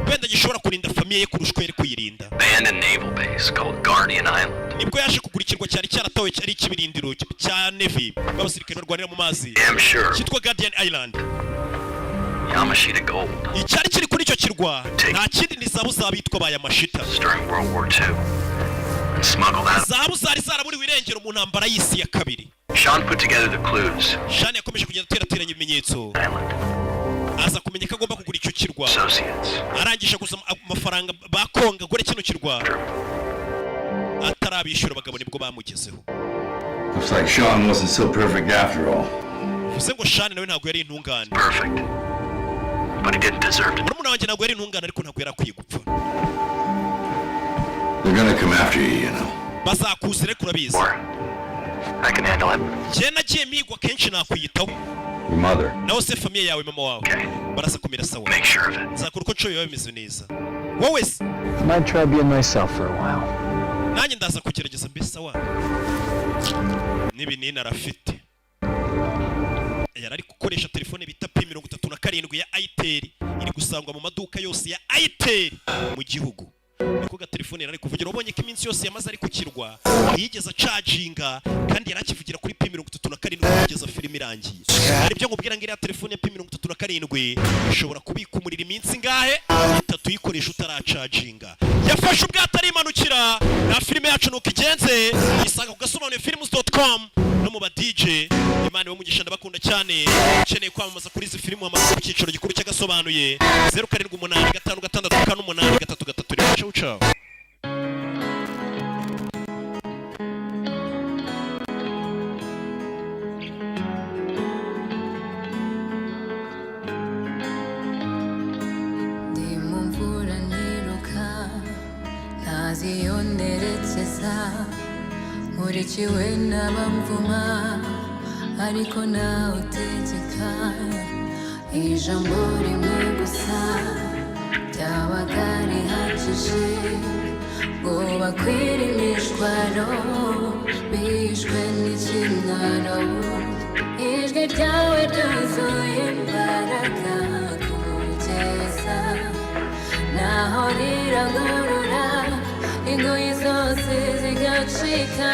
wenda gishobora kurinda famille ye kurusha uko yari kuyirinda. Abandoned naval base called Guardian Island. Nibwo yaje kugura ikirwa cyari cyaratawe, cyari ikibirindiro cya Navy b'abasirikare barwanira mu mazi, Damn sure. cyitwa Guardian Island. Yamashita Gold Icyari kiri kuri icyo kirwa nta kindi ni zahabu z'abitwa ba Yamashita, during World War II. And smuggled out. Zahabu zari zaraburiwe irengero mu ntambara y'isi ya kabiri. Sean put together the clues. Shani yakomeje kugenda aterateranya ibimenyetso, aza kumenya ko agomba kugura icyo kirwa. Associates. Arangije gusa amafaranga bakonga agure kino kirwa, atarabishyura abagabo nibwo bamugezeho. Looks like Sean wasn't so perfect after all. Bivuze ngo Shani nawe ntabwo yari intungane. Perfect. But he didn't deserve to. Murumuna wanjye ntabwo yari intungane, ariko ntabwo yari akwiye gupfa. They're gonna come after you, you know. Bazakuzira, ariko urabizi. I can handle it. Njye nagiye mpigwa kenshi, nakwiyitaho. Your mother. Nawe se, famille yawe, mama wawe, baraza kumera sawa? Nzakora uko nshoboye biba bimeze neza. Wowe se? I might try being myself for a while. Nanjye ndaza kugerageza mbese sawa. N'ibinini arafite, yari ari gukoresha telefone bita P37 ya Itel, iri gusangwa mu maduka yose ya Itel mu gihugu. Niko gatelefone yari ari kuvugira. Ubonye ko iminsi yose yamaze ari ku kirwa ntiyigeze acaginga, kandi yari akivugira kuri P37 kugeza filime irangiye. Hari ibyo nkubwira ngo iriya telefone ya P37 ishobora kubika umuriro iminsi ingahe? 3, uyikoresha utaracaginga. Yafashe ubwato arimanukira. Na filime yacu nuko igenze, isanga ku gasobanuye films.com no mu ba DJ. Imana ibamugisha, ndabakunda cyane. Ukeneye kwamamaza kuri izi filime, hamagara ku cyicaro gikuru cy'agasobanuye 0785648331. Ciao ciao. Ndi mu mvura niruka, ntazi iyo nerekeza, nkurikiwe n'abamvuma, ariko nawe utegeka ijambo rimwe gusa ryabaga rihagije ngo bakwire imishwaro, bishwe n'ikimwaro. Ijwi ryawe ryuzuye imbaraga kugeza naho rirangurura, ingoyi zose zigacika.